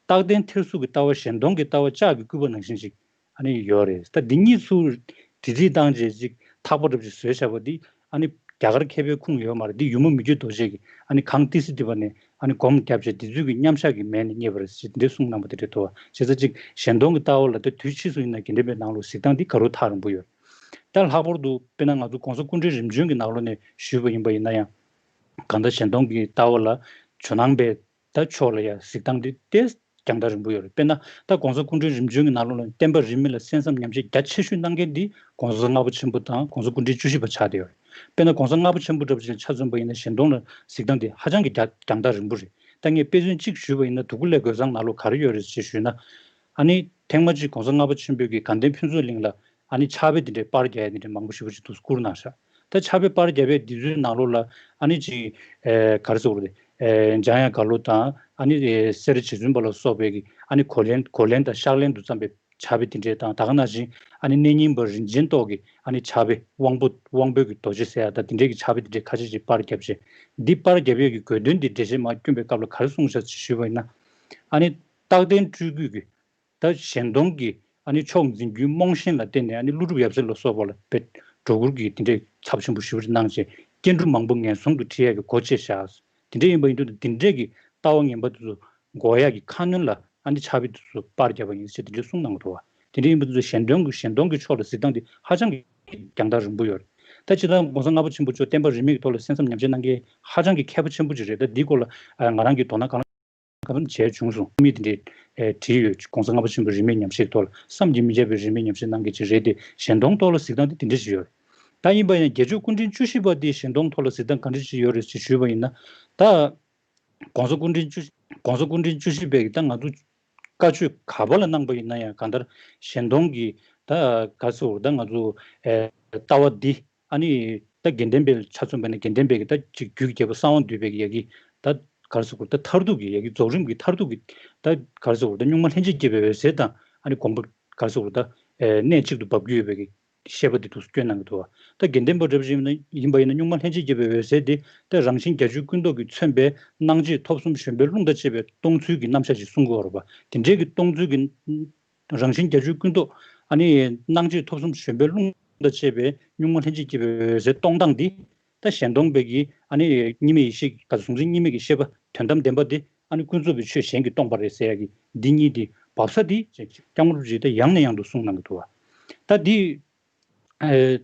རྟག་བརྟན་ཐེར་ཟུག་གི་ལྟ་བ་གཞན་སྟོང་གི་ལྟ་བ་ལྕགས་ཀྱི་སྐུད་པ་ནང་བཞིན་ཅིག་ཨ་ནི་ཡོད་རེད། ད་འདི་གཉིས་སུ་དྲི་རྩིས་བཏང་བྱས་ཅིག་ཐག་པ་འདྲ་པོ་ཅིག་བཟོས་བཞག་པ་འདི་ཨ་ནི་ རྒྱ་གར་མཁས་པའི་ཁུངས་ཡོད་མ་རེད། འདི་ཡུ་མོ་མི་བསྐྱོད་རྡོ་རྗེ་གིས་ཨ་ནི་གངས་ཏི་སེ་འདི་པ་ནས་ཨ་ནི་སྒོམ་བརྒྱབ་བྱས་འདི་ཚོས་ཀྱི་མཉམ་བཞག་གི་མལ་ནས་རྙེད་པ་རེད་ཅེས་འདི་འདྲ་གསུངས་གནང་པ་དེ་འདྲ་འདུག་བ། བྱས་ཙང་ཅིག་གཞན་སྟོང་གི་ལྟ་བ་ལ་ད་དུས་ཕྱིས་སུ་ཡིན་ན་དགེ་ལྡན་པའི་ནང་ལོགས་གཟིགས་སྟངས་འདི་ག་རུ་ཐག་རིང་པོ་ཡོད། ད་ལྷག་པར་དུ་དཔེར་ན་ང་ཚོ་༸གོང་ས་སྐུ་ཕྲེང་རིམ་བྱོན་གྱི་ནང་ལོགས་ནས་ཞུས་པ་ཡིན་པ་ཡིན་ན་ཡང་། གང་ལྟར་གཞན་སྟོང་གི་ལྟ་བ་ལ་ཇོ་ནང་པའི་ད་ཕྱོགས་ལ་ཡང་གཟིགས་སྟངས་འདི་ཏོག་ཙམ་རྒྱང་ཐག་རིང་པོ་ཡོད་རེད། དཔེར་ན་ད་༸གོང་ས་སྐུ་ཕྲེང་རིམ་བྱོན་གྱི་ནང་ལོགས་ལ་བསྟན་པ་རིས་མེད་ལ་གསན་བསམ་ཉམས་བཞེས་རྒྱ་ཆེ་ཤོས་གནང་མཁན་འདི་༸གོང་ས་༸སྐུ་ཕྲེང་བཅུ་བཞི་པ་ཆགས་བསྡད་ཡོད་རེད། དཔེར་ན་༸གོང་ས་ལྔ་པ་ཆེན་པོ་འདྲ་པོ་ཅིག་ཆ་མཚོན་པ་ཡིན་ན་གཞན་སྟོང་ལ་གཟིགས་སྟངས་འདི་ཧ་ཅང་གི་རྒྱ་རྒྱང་ཐག་རིང་པོ་རེད། ད་ངས་དཔེ་མཚོན་གཅིག་ཞུས་པ་ཡིན་ན་དུ་ཀུ་ལེ་རྒོད་ཚང་ནང་ལོགས་ག་རེ་ཡོད་རེད་ཅེས་ཞུས་ན། ཨ་ནི་ཐེངས་མ་གཅིག་༸གོང་ས་ལྔ་པ་ཆེན་པོས་ཀྱི་དགའ་ལྡན་ཕུན་ཚོགས་གླིང་ལ་ཨ་ནི་ཕྱག་དཔེ་འདི་འདྲའི་པར་རྒྱག་ཡ་འདི་འདྲའི་མང་པོ་ཞེ་པོ་ཅིག་འདུག་བསྐུར་གནང་ཤག་ད་ཕྱག་དཔེ་པར་རྒྱབ་པའི་འདི་ཚོའི་ནང་ལོགས་ལ་ཨ་ནི་ཅིག་ཨེ་ག་རེ་ཟེར་དགོས་རེད། ཨེ་འཇམ་དབྱངས་རྒྭ་ལོ་དང་ཨ་ནི་ཨེ་སེ་ར་རྗེ་བཙུན་པ་ལ་སོགས་པའི་གི་ཨ་ནི་གོ་ལེན་གོ་ལེན་དང་ཕྱག་ལེན་དུ་བརྩམས་པའི་ཕྱག་དཔེ་འདི་འདྲའི་དང་། ད་ག་ནང་བཞིན་ཨ་ནི་གནས་རྙིང་པ་རིན་ཆེན་ཏོག་གི་ཨ་ནི་ཕྱག་དཔེ་དབང་པོ་དབང་པོའི་གི་རྡོ་རྗེ་ཟེར་ཡ་ད་འདི་འདྲའི་གི་ཕྱག་དཔེ་འདི་འདྲའི་ཁ་ཤས་ཅིག་པར་བརྒྱབ་བྱས། འདི་པར་རྒྱབ་ཡས་ཀྱི་དགོས་དོན་འདི་འགྲེལ་བཤད་མར་བསྐྱོན་པའི་སྐབས་ལ་ག་རེ་གསུངས་ཤག་ཅེས་ཞུས་པ་ཡིན་ན། ཨ་ནི་རྟག་བརྟན་སྤྲུལ་སྐུས་ཀྱི་ད་གཞན་སྟོང་གི་ཨ་ནི་ཕྱོགས་འཛིན་རྒྱུའི་རྨོངས་ཞེན་ལ་བརྟེན་ནས་ཨ་ནི་ཀླུ་སྒྲུབ་ཡབ་སྲས་ལ་སོགས་པ་ལ་དཔེ་སྒྲོ་སྐུར་གྱི་དེ་འདྲའི་ཚབས་ཆེན་པོ་ཞེ་པོ་ཅིག་གནང་བྱས་སྐྱེ་འགྲོ་མང་པོ་ངན་སོང་དུ་ཁྲིད་ཡས་ཀྱི་སྒོ་ཕྱེ་བཞག་དེ་འདྲ་ཡིན་པ་ཡིན་དུས་དེ་འདྲས་ཀྱི་ལྟ་བ་ངན་པ་དེ་ཚོ་འགོག་ཡག་གི་ཁ་སྣོན་ལ་ཨ་ནི་ཕྱག་དཔེ་དེ་ཚོ་པར་བརྒྱབ་པ་ཡིན་ཞེས་དེ་འདྲས་གསུངས་གནང་གི་འདུག་བ། དེ་འདྲ་ཡིན་པ་དེ་ཚོ་གཞན་དོན་གྱི་གཞན་སྟོང་གི་ཕྱོགས་ལ་གཟིགས་སྟངས་དེ་ཧ་ཅང་གི་རྒྱང་ཐག་རིང་པོ་ཡོད་རེད། ད་སྤྱིར་བཏང་༸གོང་ས་ལྔ་པ་ཆེན་པོ་མཆོག་བསྟན་པ་རིས་མེད་ཀྱི་ཐོག་ལ་གསན་བསམ་ཉམས་བཞེས་གནང་མཁན་ཧ་ཅང་གི་མཁས་པ་ཆེན་པོ་ཅིག་རེད། ད་འདིའི་སྐོར་ལ་ང་རང་གིས་དོ་སྣང་གང་གང་འཚམ་བྱས་བྱུང་སོང་། མི་དེ་འདྲས་བྲིས་ཡོད། ༸གོང་ས་ལྔ་པ་ཆེན་པོའི་རིས་མེད་ཉམས་བཞེས་ཀྱི་ཐོག་ལ་བསམ་གྱིས་མི་ཁྱབ་པའི་རིས་མེད་ཉམས་བཞེས་གནང་མཁན་ཅིག་རེད་དེ། གཞན་སྟོང་ཐོག་ལ་གཟིགས་སྟངས་དེ་དེ་འདྲ་ཞིག་ཡོད་རེད། ད་ཡིན་པ་ཡིན་ན་དགེ་ཆོས་སྐུ་ཕྲེང་བཅུ་བཞི་པ་དེའི་གཞན་སྟོང་ཐོག་ལ་གཟིགས་སྟངས་ག་འདྲ་ཞིག་ཡོད་རེད་ཅེས་ཞུས་པ་ཡིན་ན། ད་༸གོང་ས་སྐུ་ཕྲེང་བཅུ། ༸གོང་ས་སྐུ་ཕྲེང་བཅུ་བཞི་པས་ད་ང་ཚོ་བཀའ་ཆོས་ག་པ་ལ་གནང་པ་ཡིན་ན་ཡང་གང་ལྟར་གཞན་སྟོང་གི་ད་ག་ཚོད་ད་ང་ཚོ་ཨེ་ལྟ་བ་འདི་ཨ་ནི་ད་དགེ་ལྡན་པའི་ཆ་མཚོན་པ་ཡིན་ན་དགེ་ལྡན་པའི་གི་ད་ཅིག་རྒྱུད་ཀྱི་རྒྱལ་པོ་གསང་བ་འདུས་པའི་གི་ཡ་གི་ད་ག་ཚོད་ད་མཐར་ཐུག་གི་ཡ་གི་རྫོགས་རིམ་གྱི་མཐར་ཐུག་གི་ད་ག་ཚོད་ད་གཉུག་མ་ལྷན་ཅིག་སྐྱེས་པའི་འོད་གསལ་དང་ཨ་ནི་དགོངས་པ་ག་ཚོད་ད་ཨེ་གནད་གཅིག་ཏུ་འབབ་ཀྱི་ཡོད་པའི་གི་བཤད་པ་འདི་འདུག་སྐྱོན་གནང་གི་འདུག་བ། ད་དགེ་ལྡན་པ་འདྲ་པོ་ཞིག་ཡིན་ན་ཡིན་པ་ཡིན་ན་གཉུག་མ་ལྷན་ཅིག་སྐྱེས་པའི་འོད་གསལ་དེ་ད་རང་བཞིན་བརྒྱད་ཅུའི་ཀུན་རྟོག་གིས་མཚོན་པའི་སྣང་མཆེད་ཐོབ་གསུམ་བཞོན་པའི་རླུང་དང་བཅས་པའི་སྟོང་ཚུལ་གྱི་རྣམ་གཞག་ཅིག་གསུང་གི་ཡོད་རེད་པ། དེ་འདྲའི་གི་སྟོང་ཚུལ་གྱི་རང་བཞིན་བརྒྱད་ཅུའི་ཀུན་རྟོག་ཨ་ནི་སྣང་མཆེད་ཐོབ་གསུམ་བཞོན་པའི་རླུང་དང་བཅས་པའི་གཉུག་མ་ལྷན་ཅིག་སྐྱེས་པའི་འོད་གསལ་སྟོང་སྟངས་འདི་ད་གཞན་སྟོང་པའི་གི་ཨ་ནི་གཉིས་མེད་ཡེ་ཤེས་ཀྱི་གཟུང་འཛིན་གཉིས་མེད་ཀྱི་ཤེས་པ་དོན་དམ་བདེན་པ་འདི་ཨ་ནི་ཀུན་རྫོབ་པའི་ཆོས་གཞན་གྱིས་སྟོང་པ་རེད་ཟེར་ཡ་གི་འདི་གཉིས་འདི་འབབ་ས་འདི་སྐྱབས་མགོན་རིན་པོ་ཆེས་ད་ཡང་ནས་ཡང་དུ་གསུངས་གནང་གི་འདུག་བ། ད་འདི་ཨེ་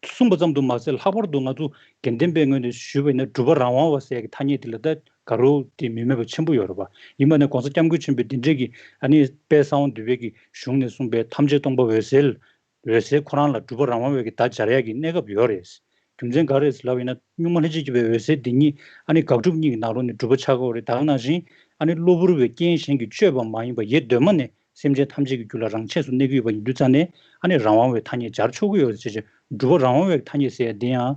གསུངས་པ་ཙམ་དུ་མ་ཟད་ལྷག་པར་དུ་ང་ཚོ་དགེ་ལྡན་པའི་ངོས་ནས་ཞུས་པ་ཡིན་ན་སྒྲུབ་པ་རང་དབང་བ་ཟེར་ཡ་གི་ཐ་སྙད་འདི་ལ་ད་ག་རུ་དེ་མི་མོས་པ་ཆེན་པོ་ཡོད་རེད་པ། ཡིན་པ་ནས་༸གོང་ས་༸སྐྱབས་མགོན་ཆེན་པོས་འདི་འདྲས་ཀྱི་ཨ་ནི་དཔལ་གསང་བ་འདུས་པའི་གི་གཞུང་ནས་གསུངས་པའི་ཐམས་ཅད་སྟོང་པ་འོད་གསལ། འོད་གསལ་ཁོ་རང་ལ་སྒྲུབ་པ་རང་དབང་བའི་གི་བརྡ་སྦྱར་ཡག་གི་གནས་སྐབས་ཡོད་རེད། རྒྱུ་མཚན་ག་རེ་རེད་ལབ་ཡིན་ན་གཉུག་མ་ལྷན་ཅིག་སྐྱེས་པའི་འོད་གསལ་འདི་ཉིད་ཨ་ནི་དགག་སྒྲུབ་གཉིས་ཀྱི་ནང་ལོགས་ནས་སྒྲུབ་པ་ཆགས་ཀྱི་ཡོད་རེད། ད་ག་ནང་བཞིན་ཨ་ནི་གློ་བུར་བའི་རྐྱེན་གཞན་གྱིས་བསྐྱོད་པ་མ་ཡིན་པ་ཡེ་གདོད་མ་ནས་སེམས་ཅན་ཐམས་ཅད་ཀྱི་རྒྱུད་ལ་རང་ཆས་སུ་གནས་ཀྱི་ཡོད་པ་ཡིན་དུས་ཙང་ནས་ཨ་ནི་རང་དབང་བའི་ཐ་སྙད་སྦྱར་ཆོག་གི་ཡོད་རེད་ཅེས་བྱས་སྒྲུབ་པ་རང་དབང་བའི་ཐ་སྙད་ཟེར་ཡ་འདི་ཡང་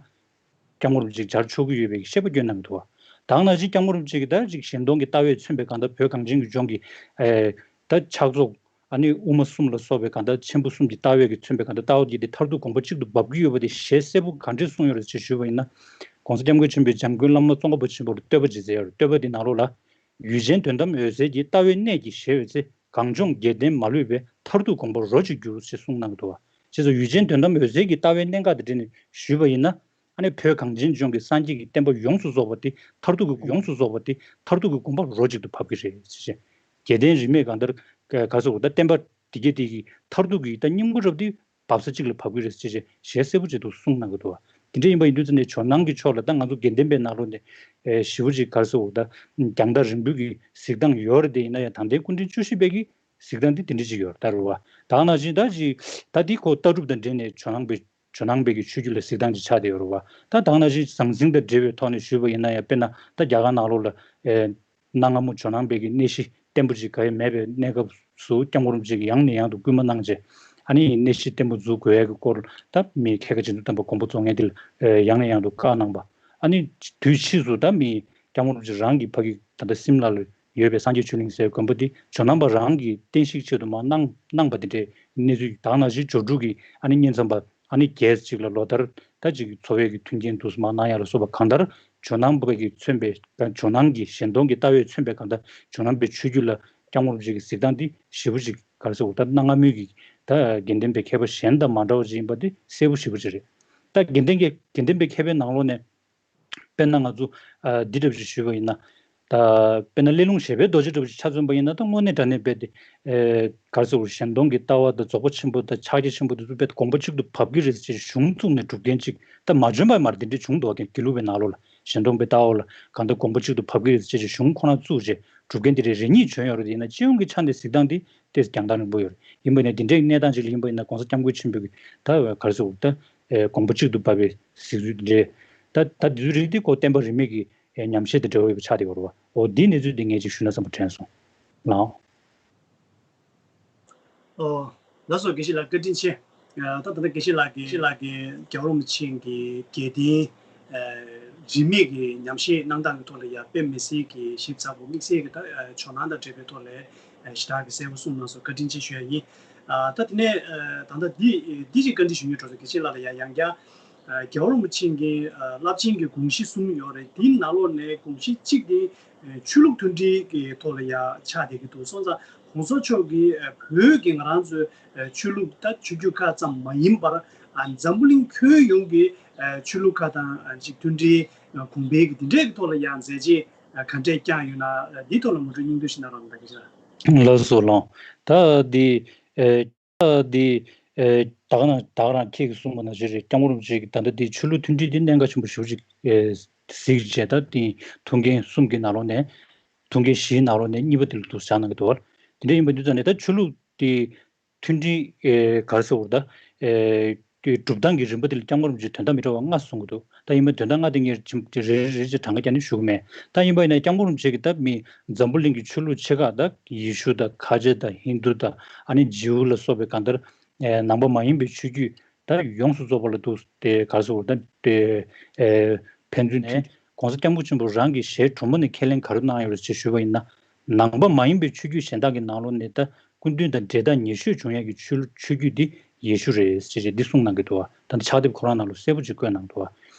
སྐྱབས་མགོན་རིན་པོ་ཆེས་སྦྱར་ཆོག་གི་ཡོད་པའི་བཤད་པ་བསྐྱོན་གནང་གི་འདུག་བ། ད་ག་ནང་བཞིན་སྐྱབས་མགོན་རིན་པོ་ཆེ་གིས་ད་ཅིག་གཞན་སྟོང་གི་ལྟ་བས་མཚོན་པའི་གང་ལྟར་བོད་གངས་ཅན་གྱི་ལྗོངས་ཀྱི་ཨེ་ད་ཕྱག་རྫོགས་ཨ་ནི་དབུ་མ་གསུམ་ལ་སོགས་པའི་གང་ལྟར་ཆེན་པོ་གསུམ་གྱི་ལྟ་བའི་གི་མཚོན་པའི་གང་ལྟར་ལྟ་བ་འདི་དེ་མཐར་ཐུག་དགོངས་པ་གཅིག་ཏུ་འབབ་ཀྱི་ཡོད་པ་དེ་ཞལ་གསལ་པོ་ག་འདྲས་གསུངས་ཡོད་རེད་ཅེས་ཞུས་པ་ཡིན་ན། ༸གོང་ས་༸སྐྱབས་མགོན་ཆེན་པོས་འཇམ་མགོན་བླ་མ་ཙོང་ཁ་པ་ཆེན་པོར་བསྟོད་པ་ཅིག་མཛད་ཡོད་རེད། བསྟོད་པ་འདི་ནང་ལོགས་ལ། ཡུལ་ཅན་དོན་དམ་འོད་གསལ་གྱི་ལྟ་བའི་གནད་ཀྱིས་གཞལ་བའི་ཚེ་གངས་ལྗོངས་བརྒྱད་ལྡན་མ་ལུས་པའི་མཐར་ཐུག་དགོངས་པ་རོ་གཅིག་གྱུར་ཞེས་གསུངས་གནང་གི་འདུག་བ། ཅེས་སོགས་ཡུལ་ཅན་དོན་དམ་འོད་གསལ་གྱི་ལྟ་བའི་གནད་འགག་དང་འབྲེལ་ནས་ཞུས་པ་ཡིན་ན། ཨ་ནི་བོད་གངས་ཅན་ལྗོངས་ཀྱི་སངས་རྒྱས་ཀྱི་བསྟན་པ་ཡོངས་སུ་རྫོགས་པ་དེ་མཐར་ཐུག་གི་ཡོངས་སུ་རྫོགས་པ་དེ་མཐར་ཐུག་གི་དགོངས་པ་རོ་གཅིག་ཏུ་བབས་ཀྱི་རེད་ཅེས་བཤད། རྒྱལ་བསྟན་རིས་མེད་གང་ལྟར་ག་ཚོད་ད་བསྟན་པ་དེ་གའི་དེ་གི་མཐར་ཐུག་གི་ད་སྙིང་པོ་རབ་དེ་བབས་ས་གཅིག་ལ་བབས་ཀྱི་རེད་ཅེས་བཤད་ཞལ་གསལ་པོ་ཅིག་ཏུ་གསུངས་གནང་གི་འདུག་བ། དེ་འདྲ་ཡིན་པ་ཡིན་དུས་ཙམ་ནས་ཇོ་ནང་གི་ཕྱོགས་ལ་ད་ང་ཚོ་དགེ་ལྡན་པའི་ནང་ལོགས་ནས་ཞེ་པོ་ཅིག་ག་ཚོད་ད་རྒྱང་ཐག་རིང་པོའི་གི་གཟིགས་སྟངས་ཡོད་རེད། དེ་ཡིན་ན་ཡང་དང་ལྡན་སྐུ་ཕྲེང་བཅུ་བཞི་པའི་གི་གཟིགས་སྟངས་དེ་དེ་འདྲ་ཅིག་ཡོད་རེད་ད་རུ་བ། ད་ག་ནང་བཞིན་ད་ཅིག་ད་འདི་ཁོ་ལྟ་གྲུབ་དང་འབྲེལ་ནས་ཇོ་ནང་པའི་ཇོ་ནང་པའི་གི་ཆོས་བརྒྱུད་ལ་གཟིགས་སྟངས་ཅིག་ཆགས་བསྡད་ཡོད་རེད་བ། ད་ད་ག་ནང་བཞིན་ཟང་ཟིང་དང་འབྲེལ་བའི་ཐོག་ནས་ཞུས་པ་ཡིན་ན་ཡང་དཔེར་ན་ད་རྒྱ་གར་ནང་ལོགས་ལ་ཨེ་གནའ་སྔ་མོ་ཇོ་ནང་པའི་གི་གནས་གཞི་བརྟན་པོ་ཅིག་ག་ཡེ་མེད་པའི་གནས་སྐབས་སུ་སྐྱབས་མགོན་རིན་པོ་ཆེ་གིས་ཡང་ནས་ཡང་དུ་སྐུལ་མ་གནང་བྱས་ཨ་ནི་གནས་གཞི་བརྟན་པོ་འཛུགས་དགོས་ཡ་གི་སྐོར་ད་མི་ཁྱད་ཁ་འབྱེད་མདོ་དམ་པ་མགོན་པོ་རྫོང་ངེས་འདི་ལ་ཡང་ནས་ཡང་དུ་བཀའ་གནང་པ། ཨ་ནི་དུས་ཕྱིས་སུ་ད་མི་སྐྱབས་མགོན་རིན་པོ་ཆེ་རང་གི་ཕ་གི་ད་ལྟ་སིམ་ལ་ལ་ཡོད་པའི་སངས་རྒྱས་ཆོས་གླིང་ཟེར་དགོན་པ་འདི་ཇོ་ནང་པ་རང་གི་བསྟན་བཤིག་ཆེད་དུ་མར་གནང་གནང་པ་འདི་འདྲའི་གནས་ཚུལ་ད་ག་ནང་བཞིན་ཇོ་འབྲུག་གི་ཨ་ནི་མཉེན་མཚམས་པ་ཨ་ནི་རྒྱལ་གཅིག་ལ་ལོ་ལྟར་ད་ཅིག་འཚོ་བའི་གི་མཐུན་རྐྱེན་དུ་མར་གནང་ཡ་ལ་སོགས་པ་གང་ལྟར་ཇོ་ནང་པ་གིས་མཚོན་པའི་ཇོ་ནང་གི་གཞན་སྟོང་གི་ལྟ་བས་མཚོན་པའི་གང་ལྟར་ཇོ་ནང་པའི་ཆོས་བརྒྱུད་ལ་སྐྱབས་མགོན་རིན་པོ་ཆེ་གི་གཟིགས་སྟངས་འདི་ཞེ་པོ་ཅིག་ག་རེ་ཟེར་དགོས་ད་གནའ་སྔ་མོའི་གི་ད་དགེ་ལྡན་པའི་མཁས་པ་གཞན་དང་མ་འདྲ་བ་ཅིག་ཡིན་པ་འདི་གསལ་པོ་ཞེ་པོ་ཅིག་རེད། ད་དགེ་ལྡན་གྱི་དགེ་ལྡན་པའི་མཁས་པའི་ནང་ལོགས་ནས། དཔེར་ན་ང་ཚོ་ཨ་འདི་འདྲ་ཞིག་ཞུས་པ་ཡིན་ན། ད་དཔེར་ན་སླེ་ལུང་བཞད་པའི་རྡོ་རྗེ་འདྲ་ཞིག་ཆ་མཚོན་པ་ཡིན་ན། ད་དངོས་གནས་དྲང་གནས་རྦད་དེ་ཨེ་ག་རེ་ཟེར་དགོས་རེད། གཞན་སྟོང་གི་ལྟ་བ་དང་རྫོགས་པ་ཆེན་པོ་དང་ཕྱག་རྒྱ་ཆེན་པོ་དེ་ཚོ་རྦད་དེ་དགོངས་པ་གཅིག་ཏུ་བབས་ཀྱི་རེད་ཅེས་གཞུང་བཙུགས་ནས་སྒྲུབ་མཁན་ཅིག་ད་མ་བྱོན་པ་མ་རེད། དེ་འདྲ་བྱུང་འདུག་ག་དགེ་ལུགས་པའི་ནང་ལོགས་ལ། གཞན་སྟོང་པའི་ལྟ་བ་ལ་གང་ལྟར་དགོངས་པ་གཅིག་ཏུ་བབས་ཀྱི་རེད་ཅེས་གཞུང་ཁོ་རང་བཙུགས་རྗེས་སྒྲུབ་མཁན་དེ་རེ་རེ་གཉིས་བྱོན་ཡོད་རེད། དེ་ཡིན་ན་སྤྱི་ཡོངས་ཀྱི་ཆ་ནས་གཟིགས་སྟངས་དེ་ཏོག་ཙམ་རྒྱང་ཐག་རིང་པོ་ཡོད་རེད། ཡིན་པ་ཡིན་ན་དེ་འདྲའི་གནས་སྟངས་ཅིག་ལ་ཡིན་པ་ཡིན་ན། ༸གོང་ས་༸སྐྱབས་མགོན་ཆེན་པོས་ཀྱི་ད་ག་རེ་ཟེར་དགོས་རེད། ད་ཨེ་དགོངས་པ་གཅིག་ཏུ་བབས་པའི་གཟིགས་ཚུལ་འདི་རེད། ད་ད་འདི་ཚོའི་རིགས་འདི་ཁོ་བསྟན་པ་རིས་མེད་ཀྱི་ཨེ་ཉམས་བཞེས་དང་འབྲེལ་བ་ཡོད་པ་ཆགས་བསྡད་ཡོད་རེད་བ། འོ་འདིའི་གནས་ཚུལ་འདི་ངས་ཅིག་ཞུས་ན་བསམ་པ་དྲན་སོང་། ལགས། ཨོ། ལགས་སོ། དགེ་བཤེས་ལགས་བཀའ་དྲིན་ཆེ། ཨ་ད་ད་ལྟ་དགེ་བཤེས་ལགས་ཀྱིས་དགེ་བཤེས་ལགས་ཀྱིས་རྒྱལ་བ་རིན་པོ་ཆེ་གི་དགེ་ལྡན་ཨ་རིས་མེད་ཀྱི་ཉམས་བཞེས་གནང་སྟངས་ཀྱི་ཐོག་ལ་ཡང་དཔེ་མི་སྲིད་ཀྱི་ཞིབ་ཚགས་པོ་དམིགས་བསལ་གྱི་ད་ཨ་ཇོ་ནང་དང་འབྲེལ་བའི་ཐོག་ལ་ཨ་ཞེ་དྲག་གི་གསལ་པོ་གསུངས་གནང་སོང་། བཀའ་དྲིན་ཆེ་ཞུ་ཡ་ཡིན། ཨ་ད་དེ་ནས་ཨ་ད་ལྟ་འདི་འདི་ཅིག་བཀའ་འདྲི་ཞུ་སྙིང་འདོད་སོང་། དགེ་བཤེས་ལགས་ལ་ཡང་ཡང་བསྐྱར། ཨ་རྒྱལ་བ་རིན་པོ་ཆེ་གི་ཨ་རླབས་ཆེན་གྱི་དགོངས་གཞི་གསུམ་ཡོད་རེད། དེའི་ནང་ལོགས་ནས་དགོངས་གཞི་གཅིག་དེ་ཨ་ཆོས་ལུགས་མཐུན་སྒྲིལ་གྱི་ཐོག་ལ་ཡང་ཆགས་བསྡད་ཀྱི་འདུག་སོང་ཙང་༸གོང་ས་མཆོག་གིས་ཨ་བོད་ཀྱི་ང་རང་ཚོའི་ཨ་ཆོས་ལུགས་ད་ཆོས་བརྒྱུད་ཁག་ཙམ་མ་ཡིན་པར་ཨ་འཛམ་བུ་གླིང་ཁྱོན་ཡོངས་ཀྱི་ཨ་ཆོས་ལུགས་ཁག་དང་ཨ་ཅིག་མཐུན་སྒྲིལ་ཨ་གོང་འཕེལ་གྱི་དེ་འདྲའི་གི་ཐོག་ལ་ཡང་མཛད་རྗེས་ཨ་ག་འདྲས་བསྐྱངས་ཡོད་ན། ཨ་འདིའི་ཐོག་ལ་ངོ་སྤྲོད་སྙིང་བསྡུས་ཤིག་གནང་རོགས་གནང་། ལགས་སོ་ལགས། ད་འདི་ཨ། ད་འདི་ཨེ་ད་ག་ནང་ད་ག་རང་ཁྱེད་ཀྱིས་གསུངས་པ་ནང་བཞིན་རེད། སྐྱབས་མགོན་རིན་པོ་ཆེ་གིས་ད་ལྟ་འདི་ཆོས་ལུགས་མཐུན་སྒྲིལ་འདི་གནད་འགག་ཆེན་པོ་ཞེ་པོ་ཅིག་ཨེ་གཟིགས་བྱས། ད་འདི་ཐུགས་འགན་གསུམ་གྱི་ནང་ལོགས་ནས་ཐུགས་འགན་བཞིའི་ནང་ལོགས་ནས་གཉིས་པ་དེ་ལ་འདུག་བཞག་གནང་གི་འདུག་བ། དེ་འདྲ་ཡིན་པ་འདི་ཙང་ནས་ད་ཆོས་ལུགས་འདི་མཐུན་སྒྲིལ་ཨེ་ག་རེ་ཟེར་དགོས་རེད། ད་ཨེ་དེ་སྒྲུབ་སྟངས་ཀྱི་རིམ་པ་དེ་ལ་སྐྱབས་མགོན་རིན་པོ་ཆེས་དོན་དག་མི་འདྲ་བ་ལྔ་གསུང་གི་འདུག་ད་ཡིན་པ་དོན་དག་ལྔ་དེ་ངས་རེ་རེ་རེ་རེ་བྱས་གྲངས་ཀ་བརྒྱབ་ནས་ཞུ་གི་མེད། ད་ཡིན་པ་ཡིན་ན་སྐྱབས་མགོན་རིན་པོ་ཆེ་གིས་ད་མི་འཛམ་བུ་གླིང་གི་ཆོས་ལུགས་ཆེ་ཁག་ད་ཡེ་ཤུ་དང་ཁ་ཆེ་དང་ཧིན་དུ་དང་ཨ་ནི་ཇིའུ་ལ་སོགས་པའི་གང་ལྟར་ཨེ་ནང་པ་མ་ཡིན་པའི་ཆོས་བརྒྱུད་ད་ཡོངས་སུ་རྫོགས་པ་ལ་འདུག་སྟེ་ག་རེ་ཟེར་དགོས་རེད། ད་དེ་ཨེ་ཕན་ཚུན་ནས་༸གོང་ས་༸སྐྱབས་མགོན་ཆེན་པོ་རང་གི་ཞལ་དྲོན་མོ་ནས་ཁས་ལེན་ག་རེ་གནང་ཡོད་རེད་ཅེས་ཞུས་པ་ཡིན་ན། ནང་པ་མ་ཡིན་པའི་ཆོས་བརྒྱུད་གཞན་དག་གི་ནང་ལོགས་ནས་ད་སྐུ་མདུན་དང་འབྲེལ་ཐག་ཉེ་ཤོས་བྱུང་ཡག་གི་ཆོས་ཆོས་བརྒྱུད་འདི་ཡེ་ཤུ་རེད་ཅེས་བྱས་འདི་གསུངས་གནང་གི་འདུག་བ། ད་ལྟ་ཕྱག་དེབ་ཁོ་རང་ནང་ལ་གསལ་པོ་ཅིག་བཀོད་གནང་འདུག་བ།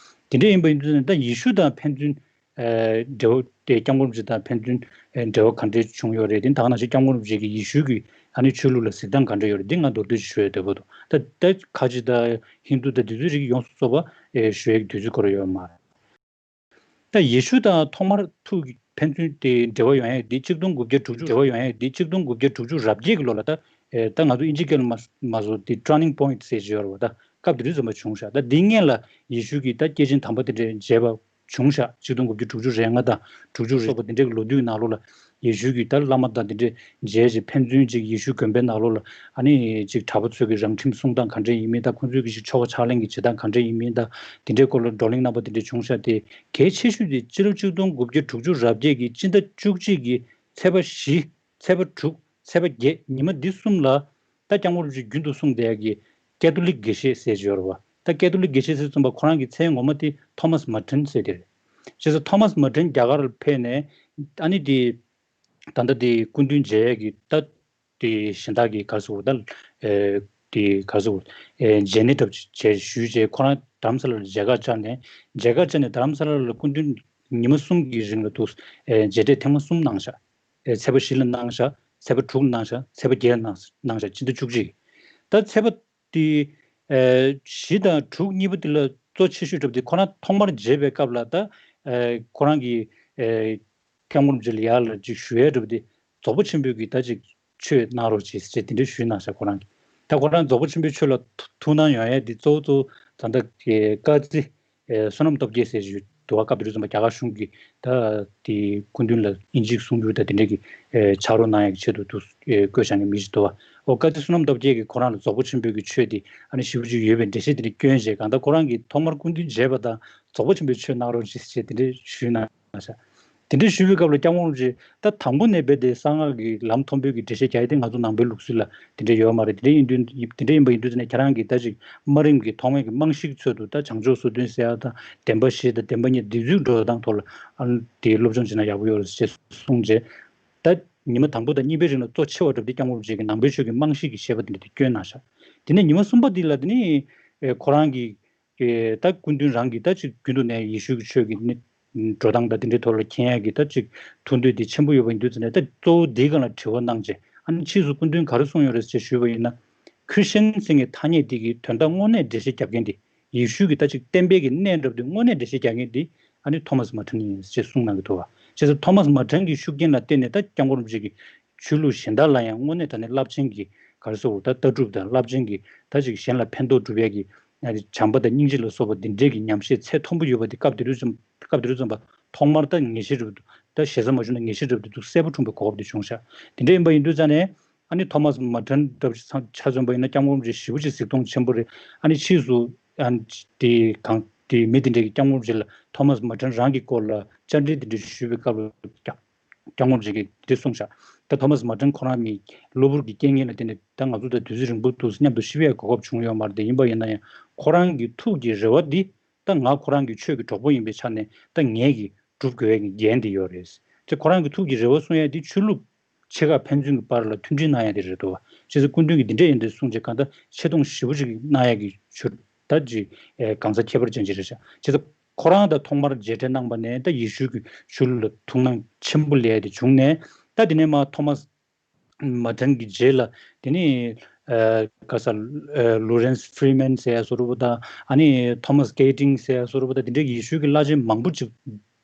དེ་འདྲ་ཡིན་པ་ཡིན་དུས་ནས་ད་ཡེ་ཤུ་དང་ཕན་ཚུན་ཨ་འབྲེལ་བ་དེ་སྐྱབས་མགོན་རིན་པོ་ཆེ་དང་ཕན་ཚུན་ཨ་འབྲེལ་བ་ག་འདྲས་བྱུང་ཡོད་རེད། དེ་ད་ག་ནང་བཞིན་སྐྱབས་མགོན་རིན་པོ་ཆེ་གིས་ཡེ་ཤུ་གི་ཨ་ནི་ཆོས་ལུགས་ལ་གཟིགས་སྟངས་ག་འདྲ་ཡོད་རེད། འདི་ང་མདོར་བསྡུས་ཅིག་ཞུ་ཡ་འདོད་པ་འདུག་ད་ད་ཁ་ཆེ་དང་ཧིན་དུ་དང་དེ་ཚོའི་རིགས་ཡོངས་སུ་རྫོགས་པ་ཨ་ཞུ་ཡའི་དུས་ཚོད་ཁོ་རང་ཡོད་མ་རེད། ད་ཡེ་ཤུ་དང་ཐོག་མར་ཐུག་ཕན་ཚུན་དེ་འབྲེལ་བ་ཡོང་ཡ་དེ་ཆིག་སྟོང་དགུ་བརྒྱ་དྲུག་ཅུ་འབྲེལ་བ་ཡོང་ཡ་དེ་ཆིག་སྟོང་དགུ་བརྒྱ་དྲུག་ཅུ་རབ་བརྒྱད་ཀྱི་ལོ་ལ་ད་ཨེ་ད་ང་ཚོ་ཨིན་ཇི་སྐད་ལ་མ་མ་བཟོ་དེ་turning point་ཟེར་གྱི་ཡོད་རེད་བ། ད་སྐབས་དེ་དུས་ཙམ་པ་བྱུང་ཤག་ད་དེའི་སྔོན་ལ་ཡེ་ཤུ་གིས་ད་སྐྱེས་ཆེན་དམ་པ་དེ་འདྲ་མཇལ་བ་བྱུང་ཤག་ཆིག་སྟོང་དགུ་བརྒྱ་དྲུག་ཅུ་རེ་ལྔ་དང་དྲུག་ཅུ་རེ་ལྔ་དང་དྲུག་ཅུ་རེ་དགུ་ལོ་དུས་ནང་ལོགས་ལ། ཡེ་ཤུ་གི་ད་བླ་མ་དང་དེ་འདྲས་མཇལ་བྱས་ཕན་ཚུན་ཅིག་ཡེ་ཤུ་དགོན་པའི་ནང་ལོགས་ལ་ཨ་ནི་ཅིག་གྲྭ་པ་ཚོས་ཀྱི་རང་ཁྲིམས་སྲུང་སྟངས་ག་འདྲས་ཡིན་མིན་དང་ཁོང་ཚོས་ཀྱི་ཅིག་ཆོ་ག་ཕྱག་ལེན་གྱི་བྱེད་སྟངས་ག་འདྲས་ཡིན་མིན་དང་དེ་འདྲའི་སྐོར་ལ་བགྲོ་གླེང་གནང་པ་དེ་འདྲས་བྱུང་ཤག་དེ་གལ་ཆེ་ཤོས་དེ་སྤྱི་ལོ་ཆིག་སྟོང་དགུ་བརྒྱ་དྲུག་ཅུ་རབ་བརྒྱད་ཀྱི་སྤྱི་ཟླ་བཅུ་གཅིག་གི་ཚེས་པ་བཞི། ཚེས་པ་དྲུག་ཚེས་པ་བརྒྱད་ཉི་མ་འདི་གསུམ་ལ་ད་སྐྱབས་མགོན་རིན་པོ་ཆེས་རྒྱུན་དུ་གསུངས་བསྡད་ཡག་གི་ཀེ་ཐོ་ལིག་དགེ་བཤེས་ཟེར་གྱི་ཡོད་རེད་བ། ད་ཀེ་ཐོ་ལིག་དགེ་བཤེས་ཟེར་གསུངས་པ་ཁོ་རང་གི་མཚན་ངོ་མ་དེ་ཐོ་མཱས་མར་ཊིན་ཟེར་དེ་རེད། བྱས་ཙང་ཐོ་མཱས་མར་ཊིན་རྒྱ་གར་ལ་ཕེབས་ནས་ཨ་ནི་དེ། ད་ལྟ་དེ་སྐུ་མདུན་མཇལ་ཡས་ཀྱི་ད་དེ་གཞན་དག་གི་ག་རེ་ཟེར་དགོས་ད། ཨེ་དེ་ག་རེ་ཟེར་དགོས། ཨེ་མཇལ་གནས་འདྲ་བྱས་ཞུས་རྗེས་ཁོ་རང་རྡ་རམ་ས་ལ་ལ་མཇལ་ཁ་བཅར་ནས་མཇལ་ཁ་བཅར་ནས་རྡ་རམ་ས་ལ་ལ་སྐུ་མདུན་ཉི་མ་གསུམ་གྱི་རིང་ལ་འདུག་ཨེ་མཇལ་འཕྲད་ཐེངས་མ་གསུམ་གནང་ཤག་ཨེ་ཚེས་པ་བཞི་ལ་གནང་ཤག་ཚེས་པ་དྲུག་ལ་གནང་ཤག་ཚེས་པ་བརྒྱད་ལ་གནང་གནང་ཤག་སྤྱི་ཟླ་བཅུ་གཅིག་ད་ཚེས་པ་དེ་ཨེ་བཞི་དང་དྲུག་གཉིས་པོ་དེ་ལ་གཙོ་ཆེ་ཤོས་འདྲ་པོ་དེ་ཁོ་རང་ཐོག་མར་མཇལ་བའི་སྐབས་ལ་ད་ཨེ་ཁོ་རང་གིས་ཨེ་སྐྱབས་མགོན་རིན་པོ་ཆེ་ལ་ཡར་ལ་ཅིག་ཞུ་ཡས་འདྲ་པོ་དེ་རྫོགས་པ་ཆེན་པོའི་གི་ད་ཅིག་ཆོས་གནང་རོགས་གྱིས་ཟེར་དེ་འདྲ་ཞུས་གནང་ཤག་ཁོ་རང་གིས། ད་ཁོ་རང་རྫོགས་པ་ཆེན་པོའི་ཆོས་ལ་ཐུགས་སྣང་ཡོང་ཡས་དེ་གཙོ་བོ་གཙོ་བོ་ད་ལྟ་ཀ་ཙི་ཨེ་བསོད་ནམས་སྟོབས་རྒྱལ་ཟེར་ཞུ་འདུག་བ། སྐབས་དེ་དུས་ཙམ་པ་རྒྱ་གར་གཞུང་གིས་ད་དེ་སྐུ་མདུན་ལ་དབྱིན་ཇིའི་གསུང་སྒྱུར་དང་དེ་འདྲས་ཀྱི་ཨེ་ཕྱག་རོགས་གནང་ཡག་གི་ཆེད་དུ་དུ་ཨེ་བསྐོས་བཞག་མཁན་མི་ཞིག་འདུག་བ། ཨོ་ཀ་ཙི་བསོད་ནམས་སྟོབས་རྒྱལ་གྱིས་ཁོ་རང་ལ་རྫོགས་པ་ཆེན་པོའི་གི་ཆོས་དེ་ཨ་ནི་ཞེ་པོ་ཅིག་ཡོད་པའི་འགྲེལ་བཤད་དེ་འདྲ་བསྐྱོན་བྱས། གང་ལྟར་ཁོ་རང་གིས་ཐོག་མར་སྐུ་མདུན་མཇལ་བ་དང་རྫོགས་པ་ཆེན་པོའི་ཆོས་གནང་རོགས་གྱིས་ཟེར་དེ་འདྲ་ཞུས་གནང་ཤག་དེ་འདྲ་ཞུས་པའི་སྐབས་ལ་སྐྱབས་མགོན་རིན་པོ་ཆེ་ད་དང་པོ་ནས་རྦད་དེ་གསང་སྔགས་ཀྱི་ལམ་མཐོན་པོའི་གི་འགྲེལ་བཤད་རྒྱག་ཡ་དེ་ང་ཚོ་ནང་པའི་ལུགས་སྲོལ་ལ་དེ་འདྲ་ཡོད་མ་རེད། དེ་འདྲ་ཡིན་དུས་དེ་འདྲ་ཡིན་པ་ཡིན་དུས་ཙ་ནས་ཁྱེད་རང་གིས་ད་ཅིག་དམའ་རིམ་གྱི་ཐོག་མའི་གི་རྨང་གཞིའི་ཚུལ་དུ་ད་བྱང་ཆུབ་སོ་བདུན་ཟེར་ཡ་དང་བདེན་པ་བཞི་དང་བདེན་པ་གཉིས་འདི་ཚོའི་འགྲོ་སྟངས་ཐོག་ལ་ཨ་ནི་དེ་སློབ་སྦྱོང་བྱེད་ན་ཡག་པོ་ཡོད་རེད་ཅེས་གསུངས་རྗེས། ད་ཉི་མ་དང་པོ་དང་གཉིས་པའི་རིང་ལ་གཙོ་ཆེ་བ་འདྲ་པོ་དེ་སྐྱབས་མགོན་རིན་པོ་ཆེ་གི་ནང་པའི་ཆོས་ཀྱི་རྨང་གཞི་གི་བཤད་པ་དེ་འདྲ་དེ་བསྐྱོན་གནང་ཤག་དེ་ནས་ཉི་མ་གསུམ་པ་འདི་ལ་དེ་ནི་ཨེ་ཁོ་རང་གི་ཨེ་ད་སྐུ་མདུན་རང་གིས་ད་ཅིག་རྒྱུན་དུ་ནས་ཡེ་ཤུ་གི་ཆོས་ཀྱི་ནི་འགྲོ་སྟངས་དང་དེ་འདྲའི་ཐོག་ལ་མཁྱེན་ཡག་གི་ད་ཅིག་ཐུགས་འདོད་དེ་ཆེན་པོ་ཡོད་པ་ཡིན་དུས་ཙ་ནས། ད་གཙོ་བོ་འདིའི་སྒང་ལ་དྲི་བ་གནང་རྗེས་ཨ་ནི་ཕྱིས་སུ་སྐུ་མདུན་ག་རེ་གསུངས་ཡོད་རེད་ཅེས་ཞུས་པ་ཡིན་ན། ཁྲི་སྟན་ཟེར་མཁན་ཐ་སྙད་འདི་གི་དོན་དག་དངོས་གནས་འགྲེལ་བཤད་རྒྱབ་མཁན་འདི་ ཡེ་ཤུ་གི་ད་ཅིག་བསྟན་པའི་གི་གནས་འདྲ་པོ་དེ་དངོས་གནས་འགྲེལ་བཤད་རྒྱག་མཁན་དེ་ཨ་ནི་ཐོ་མཱས་མར་ཊན་ཡིན་ཅེས་གསུངས་གནང་གི་འདུག་བ། བྱས་ཙང་ཐོ་མཱས་མར་ཊན་གྱི་ཤུགས་རྐྱེན་ལ་བརྟེན་ནས་ད་སྐྱབས་མགོན་རིན་པོ་ཆེ་གི་ཆོས་ལུགས་གཞན་དག་ལ་ཡང་དངོས་གནས་དྲང་གནས་རླབས་ཆེན་གྱི་ག་རེ་ཟེར་དགོས་རེད། ད་ལྟ་གྲུབ་དང་རླབས་ཆེན་གྱི་ད་ཅིག་གཞན་ལ་ཕན་ཐོགས་སྒྲུབ་ཡས་ཀྱི་བྱམས་པ་དང་སྙིང་རྗེ་ལ་སོགས་པ་འདི་འདྲས་ཀྱི་ཉམས་བཞེས་ཚད་མཐོན་པོ་ཡོད་པ་འདི་སྐབས་དེ་དུས་ཙམ་སྐབས་དེ་དུས་ཙམ་པ་ཐོག་མར་ད་ངེས་ཤེས་འགྲུབ་ད་ཞེ་ས་མ་བྱུང་ན་ངེས་ཤེས་འགྲུབ་དེ་འདུག་གསལ་པོ་འཁྲུངས་པའི་གོ་སྐབས་དེ་བྱུང་ཤག་དེ་འདྲས་ཡིན་པ་ཡིན་དུས་ཙང་ནས་ཨ་ནི་ཐོ་མཱས་མར་ཊན་འདྲ་པོ་ཆ་མཚོན་པ་ཡིན་ན་སྐྱབས་མགོན་རིན་པོ་ཆེ་ཞེ་པོ་ཅིག་གཟིགས་མཐོང་ཆེན་པོ་རེད། ཨ་ནི་ཕྱིས་སུ་ཨ་ནི་དེ་གང་དེ་མི་དེ་འདྲས་ཀྱིས་སྐྱབས་མགོན་རིན་པོ་ཆེ་ལ་ཐོ་མཱས་མར་ཊན་རང་གི་སྐོར་ལ་བཅར་འདྲི་དེ་འདྲས་ཞུས་པའི་སྐབས་ལ་ཀྱང་། སྐྱབས་མགོན་རིན་པོ་ཆེ་གིས་འདི་གསུངས་ཤག་ད་ཐོ་མཱས་མར་ཊན་ཁོ་རང་མི་གློ་བུར་གྱི་རྐྱེན་ངན་ལ་བརྟེན་ནས་ད་ང་ཚོ་དང་དུས་ཚོད་རིང་པོ་འདུག་མཉམ་དུ་ཤི་བའི་གོ་སྐབས་བྱུང་ཡོད་མ་རེད་དེ། ཡིན་པ་ཡིན་ན་ཡང་ཁོ་རང་གི་ཐུགས་ཀྱི་རེ་བ་འདི་ད་ང་ཁོ་རང་གི་ཆོས་ཀྱི་གྲོགས་པོ་ཡིན་པའི་ཆ་ནས་ད་ངས་ཀྱི་སྒྲུབ་དགོས་ཡས་ཀྱི་འགན་འདི་ཡོད་རེད། ཅེས་ཁོ་རང་གི་ཐུགས་ཀྱི་རེ་བ་གསུང་ཡས་འདི་ཆོས་ལུགས་ཆེ་ཁག་ཕན་ཚུན་གྱི་བར་ལ་མཐུན་སྒྲིལ་གནང་ཡས་དེ་རེད་འདུག་བ། བྱས་ཙང་སྐུ་མདུན་གྱིས་འདི་འདྲས་ཡིན་དེ་གསུངས་རྗེས་གང་ལྟར་ཆེ་མཐོང་ཞེ་པོ་ཅིག་གནང་ཡས་ཀྱི་ཆོས་ད་ཅིག་གང་ཟག་ཁྱད་པར་ཅན་ཅིག་རེད་ཤག་བྱས་ཙང་ཁོ་རང་དང་ཐོག་མར་མཇལ་འཕྲད་གནང་བ་ནས་ད་ཡེ་ཤུ་གི་ཆོས་ལུགས་ལ་ཐུགས་སྣང་ཆེན་པོ་སླེབས་ཏེ་བྱུང་ནས། ད་དེ་ནས་མར་ཐོ་མཱས་མར་ཊན་གྱི་རྗེས་ལ་དེ་ནས་ཨ་ག་ས་ཨ་ལོ་རེན་སི་ཕི་རི་མན་ཟེར་ཡ་བཟོ་འདྲ་པོ་དང་ཨ་ནི་ཐོ་མཱས་གེ་ཏིང་ཟེར་ཡ་བཟོ་འདྲ་པོ་དང་དེ་འདྲའི་ཡེ་ཤུ་གི་བླ་ཆེན་མང་པོ་ཅིག་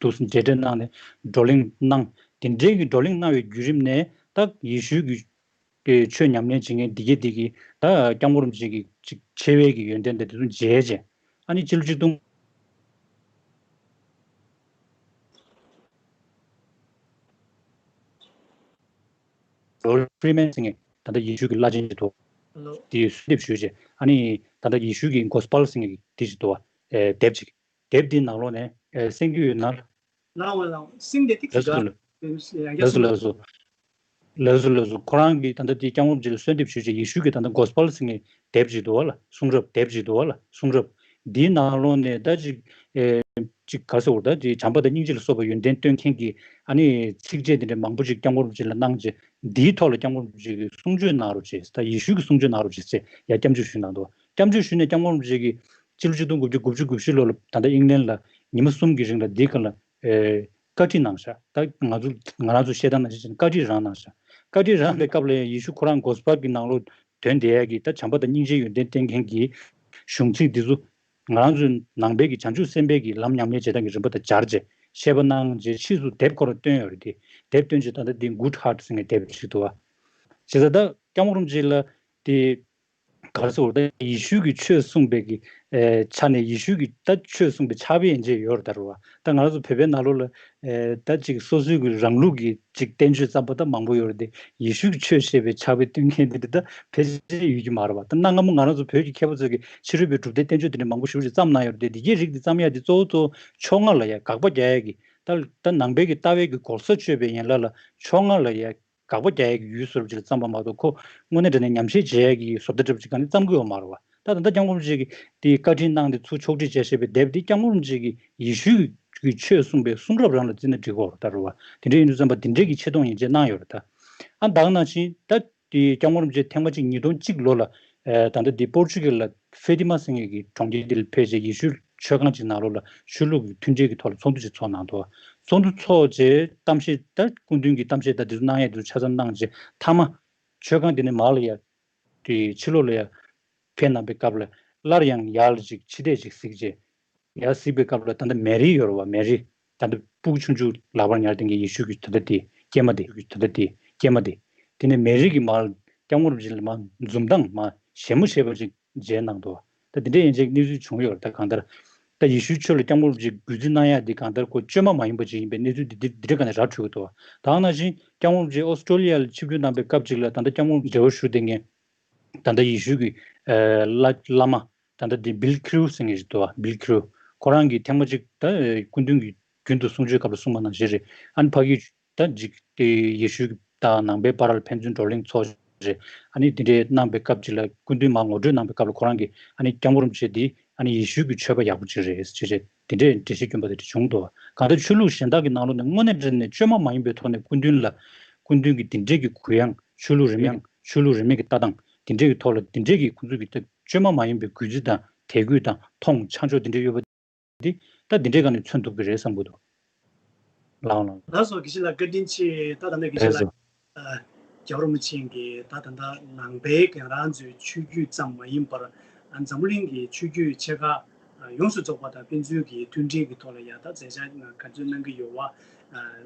འདུག་མཇལ་འཕྲད་གནང་ནས་བགྲོ་གླེང་གནང་། དེ་འདྲའི་གི་བགྲོ་གླེང་གནང་བའི་བརྒྱུད་རིམ་ནས་ད་ཡེ་ཤུ་གི་གི་ཆོས་ཉམས་ལེན་བྱེད་མཁན་འདི་གས་འདི་གིས་ད་སྐྱབས་མགོན་རིན་པོ་ཆེ་གི་ཅིག་ཆེ་བའི་གི་ཡོན་ཏན་དང་དེ་ཚོ་མཇལ་རྗེས་ཨ་ནི་སྤྱི་ལོ་གཅིག་སྟོང་ལོ་ཕི་རི་མན་ཟེར་མཁན་ད་ལྟ་ཡེ་ཤུ་གི་བླ་ཆེན་ཅིག་འདུག་ལོ། དེ་གསོལ་འདེབས་ཞུས་རྗེས་ཨ་ནི་ད་ལྟ་ཡེ་ཤུ་གི་གོ་སི་པལ་ཟེར་མཁན་གི་དེ་ཅིག་འདུག་བ། ཨེ་དེབ་ཅིག་དེབ་འདིའི་ནང་ལོགས་ནས་ཨེ་གསན་རྒྱུ་ཡོད་ན། ལའོ་ལའོ། སིང་དེ་ཏིག་ལགས་སོ། ཡང་བསྐྱར་ལགས་སོ། གསུངས། ལགས་སོ། ལགས་སོ། ལགས་སོ། ལགས་སོ། ཁོ་རང་གིས་ད་ལྟ་དེ་སྐྱབས་མགོན་རིན་པོ་ཆེ་ལ་གསོལ་འདེབས་ཞུས་རྗེས་ཡེ་ཤུ་གི་ད་ལྟ་གོ་སི་པལ་ཟེར་མཁན་དེབ་ཅིག་འདུག་བ་ལ། གསུང་རབ་དེབ་ཅིག་འདུག་བ་ལ། གསུང་རབ་འདིའི་ནང་ལོགས་ནས་ད་ཅིག་ཨེ་ཅིག་ག་རེ་ཟེར་དགོས་རེད། ད་ཅིག་བྱམས་པ་དང་སྙིང་རྗེ་ལ་སོགས་པའི་ཡོན་ཏན་སྟོན་མཁན་གྱི་ཨ་ནི་ཚིགས་བཅད་དེ་འདྲ་མང་པོ་ཅིག་སྐྱབས་མགོན་རིན་པོ་ཆེ་ལ་གནང་རྗེས་འདིའི་ཐོག་ལ་སྐྱབས་མགོན་རིན་པོ་ཆེ་གིས་གསུང་ཆོས་གནང་རོགས་བྱེད། ད་ཡེ་ཤུ་གིས་གསུང་ཆོས་གནང་རོགས་བྱེད་ཟེར་ཡ་སྐྱབས་འཇུག་ཞུས་གནང་འདུག་སྐྱབས་འཇུག་ཞུས་ནས་སྐྱབས་མགོན་རིན་པོ་ཆེ་གིས་སྤྱི་ལོ་ཆིག་སྟོང་དགུ་བརྒྱ་དགུ་བཅུ་གོ་བཞི་ལོ་ལ་ད་ལྟ་ཨིང་ལན་ལ་ཉི་མ་གསུམ་གྱི་རིང་ལ་འདིའི་སྒང་ལ་ཨེ་བཀའ་ཁྲིད་གནང་ཤག་ད་ང་ཚོ་ང་རང་ཚོ་བཤད་སྟངས་ནང་བཞིན་བྱས་ན་བཀའ་ཁྲིད་རང་གནང་ཤག་བཀའ་ཁྲིད་རང་པའི་སྐབས་ལ་ཡང་ཡེ་ཤུ་ཁོ་རང་གོ་སི་པལ་གྱི་ནང་ལོགས་དོན་དེ་ཡ་གི་ད་བྱམས་པ་དང་སྙིང་རྗེའི་ཡོན་ཏན་བསྟན་མཁན་གྱི་གཞུང་ཚིག་འདི་ཚོ་ང་རང་ཚོའི་ནང་པའི་གི་བྱང་ཆུབ་སེམས་དཔའི་གི་ལམ་ཉམས་ལེན་བྱེད་སྟངས་ཀྱི་རིམ་པ་དང་སྦྱར་རྗེས་བཤད་པ་གནང་རྗེས་ཕྱིས་སུ་དེབ་ཁོ་རང་བཏོན་ཡོད་རེད་དེ། དེབ་བཏོན་རྗེས་ད་ལྟ་འདི་Good Heart ཟེར་མཁན་དེབ་ཅིག་འདུག་བ། བྱས་ཙང་ད་སྐྱབས་མགོན་རིན་པོ་ཆེ་ལ་དེ་ག་རེ་ཟེར་དགོས་རེད། ད་ཡེ་ཤུ་གི་ཆོས་གསུངས་པའི་གི་ཨེ་ཆ་ནས་ཡེ་ཤུ་གི་ད་ཆོས་གསུངས་པའི་ཕྱག་དཔེ་ཡན་ཆད་ཡོད་རེད་ད་རེད་བ། ད་ང་རང་ཚོ་བོད་པའི་ནང་ལོགས་ལ་ཨེ་ད་ཅིག་སོ་སོའི་གི་རང་ལུགས་ཀྱི་ཅིག་བསྟན་བཅོས་བརྩམས་པ་ད་མང་པོ་ཡོད་རེད་དེ། ཡེ་ཤུ་གི་ཆོས་བཤད་པའི་ཕྱག་དཔེ་སྟོན་མཁན་དེ་འདྲ་ད་ཕལ་ཆེར་ཡོད་ཀྱི་མ་རེད་བ། ད་གནའ་སྔ་མོ་ང་རང་ཚོ་བོད་ཀྱི་མཁས་པ་ཚོས་གི་ཕྱི་རོལ་པའི་གྲུབ་མཐའི་བསྟན་བཅོས་དེ་འདྲ་མང་པོ་ཞེ་པོ་ཅིག་བརྩམས་གནང་ཡོད་རེད་དེ། དེ་གའི་རིགས་དེ་བརྩམས་ཡ་དེ་གཙོ་བོ་གཙོ་བོ་ཕྱོགས་སྔ་ལ་ཡ་དགག་པ་རྒྱག་ཡ་གི་ད་ད་ནང་པའི་གི་ལྟ་བའི་གི་གོ་ས་གཅོད་པའི་ཡན་ལག་ལ་ཕྱོགས་སྔ་ལ་ཡ་དགག་པ་རྒྱག་ཡས་ཀྱི་ཡུལ་བཟོ་འདྲ་ཅིག་ལ་བརྩམས་པ་མ་གཏོགས་ཁོ་དངོས་གནས་དྲང་གནས་ཉམས་བཞེས་བྱེད་ཡས་ཀྱི་བཟོ་ལྟ་འདྲ་ཅིག་ག་ནས་བརྩམས་ཀྱི་ཡོད་མ་རེད་བ། ད་ད་ལྟ་སྐྱབས་མགོན་རིན་པོ་ཆེ་གིས་དེའི་བཀའ་ཁྲིད་གནང་སྟེ་ཚུར་ཕྱོགས་སྒྲིག་བྱས་བཞག་པའི་དེབ་འདི་སྐྱབས་མགོན་རིན་པོ་ཆེ་གིས་ཡེ་ཤུ་གི་ཆོས་གསུངས་པའི་གསུང་རབ་རང་ལ་བརྩིས་ན་འགྲིག་གི་ཡོད་རེད་ད་རེད་བ། དེ་འདྲ་ཡིན་དུས་ཙམ་པ་དེ་འདྲའི་གི་ཆེ་མཐོང་ཡན་ཆད་གནང་ཡོད་རེད་ད། ཨ་ད་ག་ནང་བཞིན་ད་དེ་སྐྱབས་མགོན་རིན་པོ་ཆེ་ཐེངས་མ་གཅིག་ཉིས་སྟོང་གཅིག་ལོ་ལ་ཨེ་ད་ལྟ་དེ་པོར་ཆུ་གལ་ལ་ཧྥེ་ཏི་མ་ཟེར་མཁན་གྱི་གྲོང་ཁྱེར་དེ་ལ་ཕེབས་རྗེས་ཡེ་ཤུ་ཆོས་ཁང་ཅིག་ནང་ལོགས་ལ་ཆོས་ལུགས་ཀྱི་མཐུན་སྒྲིལ་གྱི་ཐོག་ལ་ཚོགས་འདུ་ཅིག་ཚོགས་གནང་འདུག་ཚོགས་འདུ་ཚོགས་རྗེས་གཏམ་བཤད་ད་སྐུ་མདུན་གྱི་གཏམ་བཤད་ད་དེ་ཚོ་གནང་ཡས་དེ་ཚོ་ཆ་ཚང་གནང་རྗེས་མཐའ་མ་ཆོས་ཁང་དེ་ནས་མར་ལ་ཡ་དེ་ཕྱི་ལོགས་ལ་ཡ་ཕེབས་གནང་པའི་སྐབས་ལ་སླར་ཡང་ཡར་ལ་ཅིག་ཕྱི་བལྟས་ཅིག་གཟིགས་རྗེས་ཡར་གཟིགས་པའི་སྐབས་ལ་ད་ལྟ་མེ་རི་ཡོད་རེད་བ། མེ་རི་ད་ལྟ་སྤུ་གུ་ཆུང་ཆུང་ལག་པར་ཉར་བསྡད་མཁན་ཡེ་ཤུ་གི་ད་ལྟ་དེ་སྐྱེས་མ་དེ་ད་ལྟ་དེ་སྐྱེས་མ་དེ་དེ་ནས་མེ་རི་གི་མར་སྐྱབས་མགོན་རིན་པོ་ཆེ་ལ་མར་འཛུམ་མདངས་མར་ཞལ་མོ་བཞད་པ་ཅིག་མཇལ་གནང་འདུག་ད་དེ་འདྲའི་ཡན་ཆད་གནས་ཚུལ་བྱུང་ཡོད་རེད། ད་གང་ལྟར་ད་ཡེ་ཤུའི་ཆོས་ལ་སྐྱབས་མགོན་རིན་པོ་ཆེ་གུས་བརྩི་གནང་ཡག་འདི་གང་ལྟར་ཁོ་བཅོས་མ་མ་ཡིན་པ་ཅིག་ཡིན་པའི་གནས་ཚུལ་འདི་འདི་འདི་འདྲའི་སྒང་ནས་ར་འཕྲོད་ཀྱི་འདུག་ད་ག་ནང་བཞིན་སྐྱབས་མགོན་རིན་པོ་ཆེ་ཨོ་སི་ཀྲོ་ལི་ཡ་ལ་ཆིབས་བསྒྱུར་གནང་པའི་སྐབས་ཅིག་ལ་ད་ལྟ་སྐྱབས་མགོན་འབྲེལ་བ་ཞུ་བསྡད་མཁན་ད་ལྟ་ཡེ་ཤུ་གི་ཨ་བླ་བླ་མ་ད་ལྟ་འདི་བིལ་ཁི་རུ་ཟེར་མཁན་ཞིག་འདུག་བ། བིལ་ཁི་རུ་ཁོ་རང་གིས་ཐེངས་མ་གཅིག་ད་སྐུ་མདུན་གྱི་རྒྱུན་དུ་གསུང་ཆོས་སྐབས་ལ་གསུངས་པ་ནང་བཞིན་རེད། ཨ་ནི་ཕ་གི་ད་འཇིག་དེ་ཡེ་ཤུ་དང་ནང་པའི་བར་ལ་ཕན་ཚུན་བགྲོ་གླེང་ཚོགས་རེད། ཨ་ནི་དེ་འདྲའི་གནང་པའི་སྐབས་ཅིག་ལ་སྐུ་མདུན་མར་ངོ་སྤྲོད་གནང་པའི་སྐབས་ལ་ཁོ་རང་གིས་ཨ་ནི་སྐྱབས་མགོན་རིན་པོ་ཆེ་འདི་ཨ་ནི་ཡེ་ཤུ་གི་ཆོས་པ་ཡག་པོ་ཅིག་རེད་ཅེས་བྱས་དེ་འདྲའི་འགྲེལ་བཤད་བསྐྱོན་པ་དེ་འདྲ་བྱུང་འདུག་གང་ལྟར་ཆོས་ལུགས་གཞན་དག་གི་ནང་ལོགས་ནས་དངོས་གནས་དྲང་གནས་བཅོས་མ་མ་ཡིན་པའི་ཐོག་ནས་སྐུ་མདུན་ལ་སྐུ་མདུན་གྱི་དེ་འདྲའི་གི་གུ་ཡངས་ཆོས་ལུགས་རིས་མེད་ཆོས་ལུགས་རིས་མེད་ཀྱི་ལྟ་སྟངས་དེ་འདྲའི་གི་ཐོག་ལ་དེ་འདྲའི་གི་ཁོང་ཚོ་གི་བཅོས་མ་མ་ཡིན་པའི་གུས་བརྩི་དང་དད་གུས་དང་མཐོང་ཆ་འཇོག་དེ་འདྲ་ཡོད་པ། འདི་ད་འདི་འདྲའི་སྒང་ནས་མཚོན་ཐུབ་ཀྱི་རེད་བསམ་གྱི་འདུག་ལགས་ལགས། ལགས་སོ། དགེ་བཤེས་ལགས་བཀའ་དྲིན་ཆེ། ད་ད་ལྟ་དགེ་བཤེས་ལགས་ལགས་སོ། ཨ་རྒྱལ་བ་རིན་པོ་ཆེ་གིས་ད་ད་ལྟ་ནང་པའི་གི་རང་ཚོའི་ཆོས་བརྒྱུད་ཙམ་མ་ཡིན་པར་ཨ་འཛམ་བུ་གླིང་གི་ཆོས་བརྒྱུད་ཆེ་ཁག་ ཡོངས་སུ་རྫོགས་པ་དང་ཕན་ཚུན་གྱི་མཐུན་སྒྲིལ་གྱི་ཐོག་ལ་ཡང་ད་མཛད་འཆར་ག་ཚོད་གནང་གི་ཡོད་བ།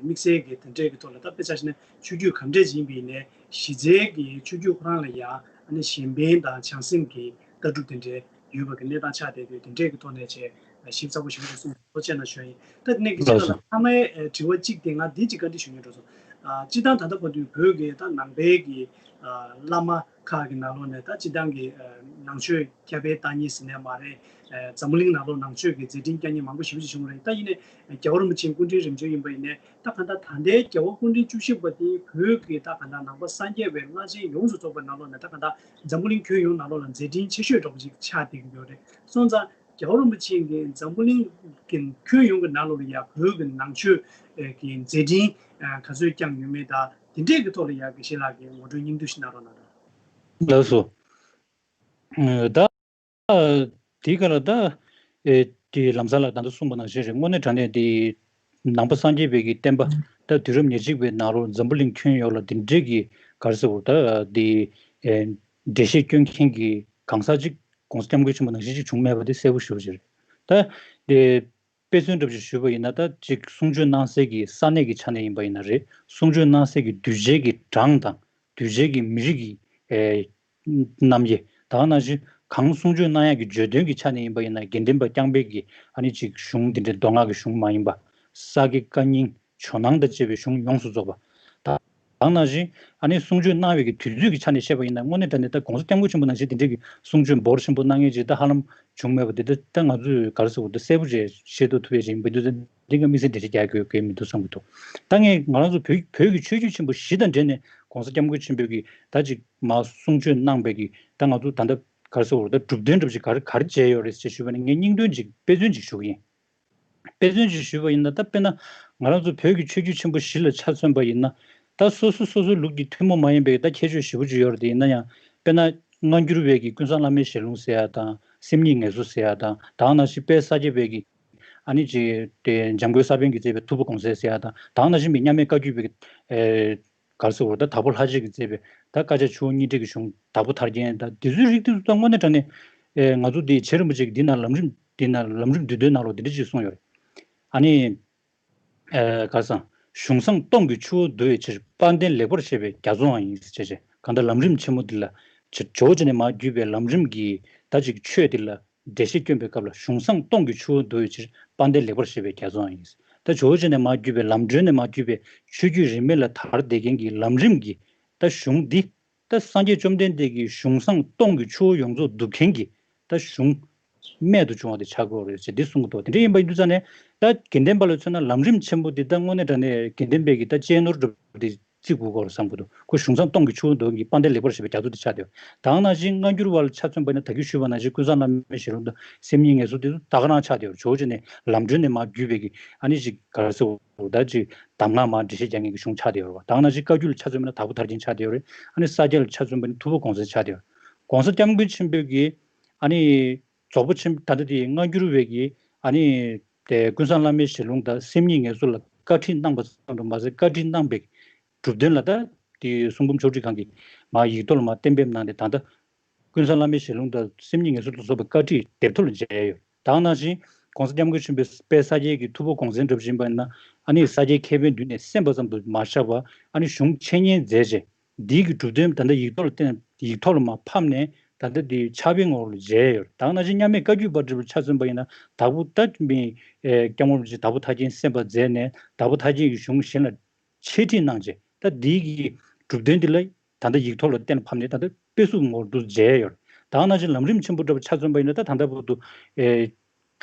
དམིགས་བསལ་གྱི་དེ་འདྲས་ཀྱི་ཐོག་ལ་ད་དཔེ་ཆ་བཞག་ན་ཆོས་བརྒྱུད་ག་འདྲས་ཡིན་པ་ཡིན་ནའི་གཞི་རྩའི་གི་ཆོས་བརྒྱུད་ཁོ་རང་ལ་ཡང་ཨ་ནི་གཞན་ཕན་དང་བྱང་སེམས་ཀྱི་ལྟ་གྲུབ་དེ་འདྲས་ཡོད་པ་གི་གནས་སྟངས་ཆགས་བསྡད་དུས་དེ་འདྲས་ཀྱི་ཐོག་ནས་བྱས་ཞིབ་ཚགས་པོ་ཞིབ་པོ་གསུངས་ཐུབ་ཅེས་ན་ཞུ་ཡིན། ད་དེ་ནས་གི་ཕྱི་ལ་ལ་ལགས་སོ། ལྷག་མའི་དྲི་བ་གཅིག་དེ་ང་འདི་གཅིག་བཀའ་འདྲི་ཞུ་སྙིང་འདོད་སོང་། སྤྱིར་བཏང་ད་ལྟ་བར་དུ་བོད་ཀྱི་ད་ནང་པའི་གི་བླ་མ་ཁག་གི་ནང་ལོགས་ནས་ད་སྤྱིར་བཏང་གི་ནང་ཆོས་ཁྱབ་སྤེལ་བཏང་མཁན་ཟེར་ནས་མ་རེད། འཛམ་བུ་གླིང་ནང་ལོགས་ནང་ཆོས་ཀྱི་མཛད་འཕྲིན་བསྐྱངས་མཁན་མང་པོ་ཞེ་པོ་ཅིག་བྱུང་རེད། ད་ཡིན་ནའི་རྒྱལ་བ་རིན་པོ་ཆེའི་སྐུ་ཕྲེང་རིམ་བྱོན་ཡིན་པ་ཡིན་ནའི་ད་ག་ད་ད་ལྟའི་རྒྱལ་བ་སྐུ་ཕྲེང་བཅུ་བཞི་པ་དེ་བོད་ཀྱི་ད་ག་ད་ནང་པ་སངས་རྒྱས་པའི་བླ་ཆེན་ཡོངས་སུ་རྫོགས་པའི་ནང་ལོགས་ནས་ད་ག་ད་འཛམ་བུ་གླིང་ཁྱོན་ཡོངས་ནང་ལོགས་ལ་མཛད་འཕྲིན་ཆེ་ཤོས་འདྲ་པོ་ཅིག་ཆགས་བསྡད་ཀྱི་ཡོད་རེད། སོང་ཙང་རྒྱལ་བ་རིན་པོ་ཆེ་གིས་འཛམ་བུ་གླིང་གི་ཁྱོན་ཡོངས་ཀྱི་ནང་ལོགས་ལ་ཡང་བོད་ཀྱི་ནང་ཆོས་ཀྱི་མཛད་འཕྲིན་ག་ཚོད་བསྐྱངས་ཡོད་མེད་དང་དེ་འདྲས་ཀྱི་ཐོག་ལ་ཡང་དགེ་བཤེས་ལགས་ཀྱིས་ངོ་སྤྲོད་སྙིང་བསྡུས་ཤིག་གནང་རོགས་གནང་དང་། ལགས་སོ། ད་དེའི་སྐབས་ལ་ད་ཨེ་དེ་ལམ་སང་ལ་ད་ལྟ་གསུངས་པ་ནང་བཞིན་རེད། དངོས་གནས་དྲང་གནས་དེ་ནང་པ་སངས་རྒྱས་པའི་གི་བསྟན་པ་ད་དུས་རབས་ཉེར་གཅིག་པའི་ནང་ལོགས་འཛམ་བུ་གླིང་ཁྱོན་ཡོངས་ལ་དེ་འདྲས་ཀྱི་ག་རེ་ཟེར་དགོས་ད་དེ་ཨེ་འགྲེལ་བཤད་སྐྱོན་མཁན་གྱི་གང་ཟག་ཅིག་༸གོང་ས་༸སྐྱབས་མགོན་ཆེན་པོ་ནང་བཞིན་ཅིག་བྱུང་མེད་པ་དེ་གསལ་པོ་ཞེ་པོ་ཅིག་རེད། ད་དེ་དཔེ་མཚོན་འདྲ་པོ་ཞིག་ཞུས་པ་ཡིན་ན་ད་ཅིག་གསུང་ཆོས་གནང་སའི་གི་ས་གནས་ཀྱི་ཆ་ནས་ཡིན་པ་ཡིན་ན་རེད། གསུང་ཆོས་གནང་སའི་གི་གདུལ་བྱའི་གི་གྲངས་དང་གདུལ་བྱའི་གི་མི་རིགས་ཀྱི་ཨེ་རྣམ་དབྱེ་ད་ག་ནང་བཞིན་གང་གསུང་ཆོས་གནང་ཡག་གི་བརྗོད་དོན་གྱི་ཆ་ནས་ཡིན་པ་ཡིན་ན་དགེ་ལྡན་པ་རྐྱང་པའི་གི་ཨ་ནི་ཅིག་གཞུང་འདི་འདྲའི་མདོ་སྔགས་ཀྱི་གཞུང་མ་ཡིན་པ་ས་དགེ་བཀའ་རྙིང་ཇོ་ནང་དང་བཅས་པའི་གཞུང་ཡོངས་སུ་རྫོགས་པ་ད། ད་ག་ནང་བཞིན་ཨ་ནི་གསུང་ཆོས་གནང་བའི་གི་དུས་ཚོད་ཀྱི་ཆ་ནས་བཤད་པ་ཡིན་ན་དངོས་གནས་དྲང་གནས་ད་༸གོང་ས་༸སྐྱབས་མགོན་ཆེན་པོ་ནང་བཞིན་དེ་འདྲའི་གི་གསུང་ཆོས་འབོར་ཆེན་པོ་གནང་མཁན་ཅིག་ད་ཧ་ལམ་བྱུང་མེད་པ་དེ་ད་ད་ང་ཚོས་ག་རེ་ཟེར་དགོས་འདུག་གསལ་པོ་བྱས་ཤེས་རྟོགས་ཐུབ་ཡས་ཅིག་ཡིན་པ་འདུག་འདི་ང་དམིགས་བསལ་འགྲེལ་བཤད་རྒྱག་དགོས་དགོས་མི་འདུག་བསམ་གྱི་འདུག་ད་ངས་ང་རང་ཚོ་བོད་བོད་ཀྱི་ཆོས་བརྒྱུད་ཆེན་པོ་བཞི་དང་འབྲེལ་ནས་༸གོང་ས་༸སྐྱབས་མགོན་ཆེན་པོས་ཀྱི་ད་ཅིག་མ་གསུང་ཆོས་གནང་བའི་གི་ད་ང་ཚོ་ད་ལྟ་ག་རེ་ཟེར་དགོས་རེད་ད་གྲུབ་དོན་འདྲ་པོ་ཅིག་ག་རེ་ག་རེ་མཇལ་ཡོད་རེད་ཅེས་ཞུས་པ་ནི་ངས་སྙིང་དོན་ཅིག་དཔེ་མཚོན་ཅིག་ཞུ་གི་ཡིན། དཔེ་མཚོན་ཅིག་ཞུས་པ་ཡིན་ན་ད་དཔེར་ན་ང་རང་ཚོ་བོད་ཀྱི་ཆོས་བརྒྱུད་ཆེན་པོ་བཞི་ལ་ཆ་མཚོན་པ་ཡིན་ན་ད་སོ་སོ་སོ་སོའི་ལུགས་ཀྱི་ཐུན་མོང་མ་ཡིན་པའི་ད་ཁྱད་ཆོས་ཞེ་པོ་ཅིག་ཡོད་རེད། དེ་ཡིན་ན་ཡང་དཔེར་ན་སྔ་འགྱུར་བའི་གི་ཀུན་བཟང་བླ་མའི་ཞལ་ལུང་ཟེར་ཡ་དང་སེམས་ཉིད་ངལ་གསོ་ཟེར་ཡ་དང་ད་ག་ནང་བཞིན་དཔལ་ས་སྐྱ་པའི་གི་ཨ་ནི་ཅིག་དེ་འཇམ་མགོན་ས་པཎ་གྱིས་མཛད་པའི་ཐུབ་པ་དགོངས་གསལ་ཟེར་ཡ་དང་ད་ག་ནང་བཞིན་པའི་མཉམ་མེད་བཀའ་བརྒྱུད་པའི་གི་ཨེ། ག་རེ་ཟེར་དགོས་རེད་ད་དྭགས་པོ་ལྷ་རྗེ་གིས་མཛད་པའི་ད་བཀའ་ཕྱག་ཆུ་བོ་གཉིས་འདྲེས་ཀྱི་གཞུང་དྭགས་པོ་ཐར་རྒྱན་ད་འདི་ཚོའི་རིགས་དེ་ཚོ་ད་དངོས་གནས་དྲང་གནས་ཨེ་ང་ཚོ་འདི་རྗེ་རིན་པོ་ཆེ་གིས་འདི་ན་ལམ་རིམ་འདི་ན་ལམ་རིམ་བསྡུས་དོན་ནང་ལོགས་འདི་འདྲ་ཅིག་གསུངས་ཡོད་རེད། ཨ་ནི་ཨེ་ག་རེ་ཟེར་གཞུང་བཟང་སྟོང་གི་ཆུ་བོ་བསྡུ་བའི་ཕྱིར་དཔལ་ལྡན་ལེགས་པར་བཤད་པའི་རྒྱ་མཚོའང་ཡིན་ཟེར་བྱས་བྱས་གང་ལྟར་ལམ་རིམ་ཆེན་མོ་འདི་ལ་ཇོ་བོ་རྗེ་ནས་མར་བརྒྱུད་པའི་ལམ་རིམ་གྱི་ད་ཅིག་ཆོས་འདི་ལ་འགྲེལ་བཤད་སྐྱོན་པའི་སྐབས་ལ་གཞུང་བཟང་སྟོང་གི་ཆུ་བོ་བསྡུ་བའི་ཕྱིར་དཔལ་ལྡན་ལེགས་པར་བཤད་པའི་རྒྱ་མཚོའང་ཡིན། ད་ཇོ་བོ་རྗེ་ནས་མར་བརྒྱུད་པའི་ལམ་སྒྲོན་ནས་མར་བརྒྱུད་པའི་ཆོས་བརྒྱུད་རིས་མེད་ལ་དར་བསྡད་མཁན་གྱི་ལམ་རིམ་གྱི་ད་གཞུང་འདི་ད་སངས་རྒྱས་བཅོམ་ལྡན་འདས་ཀྱི་གཞུང་བཟང་སྟོང་གི་ཆུ་བོ་ཡོངས་རྫོགས་བསྡུ་མཁན་གྱི་ད་གཞུང་རྨད་དུ་བྱུང་བ་དེ་ཆགས་ཀྱི་ཡོད་རེད་ཅེས་འདི་གསུང་གི་འདུག་དེ་འདྲ་ཡིན་པ་ཡིན་དུས་ཙང་ནས་ད་དགེ་ལྡན་པ་ལ་མཚོན་ན་ལམ་རིམ་ཆེན་པོ་འདི་ད་དངོས་གནས་དྲང་གནས་དགེ་ལྡན་པའི་གི་ད་གཅེས་ནོར་འདྲ་པོ་འདི། བརྩི་དགོས་སྐོར་བསམ་གྱི་འདུག་ཁོ་གཞུང་བཟང་སྟོང་གི་ཆུ་བོ་འདུལ་མཁན་གྱི་དཔལ་ལྡན་ལེགས་པར་བཤད་པའི་རྒྱ་མཚོ་དེ་ཆགས་བསྡད་ཡོད། ད་ག་ནང་བཞིན་སྔ་འགྱུར་བ་ལ་ཆ་མཚོན་པ་ཡིན་ན་ད་གིན་ཞུས་པ་ནང་བཞིན་ཀུན་བཟང་བླ་མའི་ཞལ་ལུང་དང་སེམས་ཉིད་ངལ་གསོ་དེ་ཚོ་ད་ག་རང་ཆགས་བསྡད་ཡོད། ཇོ་བོ་རྗེ་ནས་ལམ་སྒྲོན་ནས་མར་བརྒྱུད་པའི་གི་ཨ་ནི་ཅིག་ག་རེ་ཟེར་དགོས་རེད་ད་ཅིག་གདམས་ངག་མར་འགྲེལ་བཤད་རྒྱག་མཁན་གྱི་གཞུང་ཆགས་བསྡད་ཡོད་རེད་བ། ད་ག་ནང་བཞིན་བཀའ་བརྒྱུད་ལ་ཆ་མཚོན་པ་ཡིན་ན་དྭགས་པོ་ཐར་རྒྱན་ཆགས་བསྡད་ཡོད་རེད། ཨ་ནི་ས་སྐྱ་ལ་ཆ་མཚོན་པ་ཡིན་ན་ཐུབ་པ་དགོངས་གསལ་ཆགས་བསྡད་ཡོད་རེད། ༸གོང་ས་༸སྐྱབས་མགོན་ཆེན་པོའི་གི་ཨ་ནི་རྫོགས་པ་ཆེན་ད་ལྟ་དེ་སྔ་འགྱུར་བའི་གི་ཨ་ནི་དེ་ཀུན་བཟང་བླ་མའི་ཞལ་ལུང་དང་སེམས་ཉིད་ངལ་གསོ་ལ་བཀའ་ཁྲིད་གནང་པ་ཙམ་དུ་མ་ཟད་བཀའ་ཁྲིད་གནང་པའི་གྲུབ་དོན་ལ་ད་དེ་གསུང་འབུམ་ཆོག་ཁྲིགས་ཁང་གིས་མར་ཡིག་ཐོག་ལ་མར་གཏན་འབེབས་གནང་སྟེ་ད་ལྟ་ཀུན་བཟང་བླ་མའི་ཞལ་ལུང་དང་སེམས་ཉིད་ངལ་གསོ་ལ་སོགས་པའི་བཀའ་ཁྲིད་དེབ་ཐེར་ལ་མཇལ་ཡོད། ད་ག་ནང་བཞིན་༸གོང་ས་༸སྐྱབས་མགོན་ཆེན་པོའི་དཔལ་ས་སྐྱའི་གི་ཐུབ་པ་དགོངས་གསལ་འདྲ་པོ་ཞིག་ཡིན་པ་ཡིན་ན་ཨ་ནི་ས་སྐྱའི་ཁེ་ཕན་མདུན་ནས་གསན་པ་ཙམ་དུ་མ་བཞག་པར་ཨ་ནི་གཞུང་འཆད་ཉན་མཛད་རྗེས་འདིའི་གི་གྲུབ་དོན་ད་ལྟ་ཡིག་ཐོག་ལ་བསྟན་ཡིག་ཐོག་ལ་མར་ཕབ་ནས་ད་ལྟ་འདི་ཕྱག་དཔེའི་ངོ་བོ་ལ་མཇལ་ཡོད། ད་ག་ནང་བཞིན་མཉམ་མེད་བཀའ་བརྒྱུད་པ་འདྲ་པོ་ཆ་མཚོན་པ་ཡིན་ན་དྭགས་པོ་ད་མི་ཨེ་སྐྱབས་མགོན་རིན་པོ་ཆེ་དྭགས་པོ་ཐར་རྒྱན་གསན་པ་མཛད་ནས་དྭགས་པོ་ཐར་རྒྱན་གྱི་གཞུང་གཞན་ལ་འཆད་ཁྲིད་གནང་རྗེས་ད་འདིའི་གི་གྲུབ་དོན་འདི་ལ་ད་ལྟ་ཡིག་ཐོག་ལ་གཏན་ཕབ་ནས་ད་ལྟ་དཔེ་གཟུགས་ངོ་བོར་འདུག་མཇལ་ཡོད། ད་ག་ནང་བཞིན་ལམ་རིམ་ཆེན་པོ་འདྲ་པོ་ཆ་མཚོན་པ་ཡིན་ན་ད་ད་ལྟ་བར་དུ་ཨེ་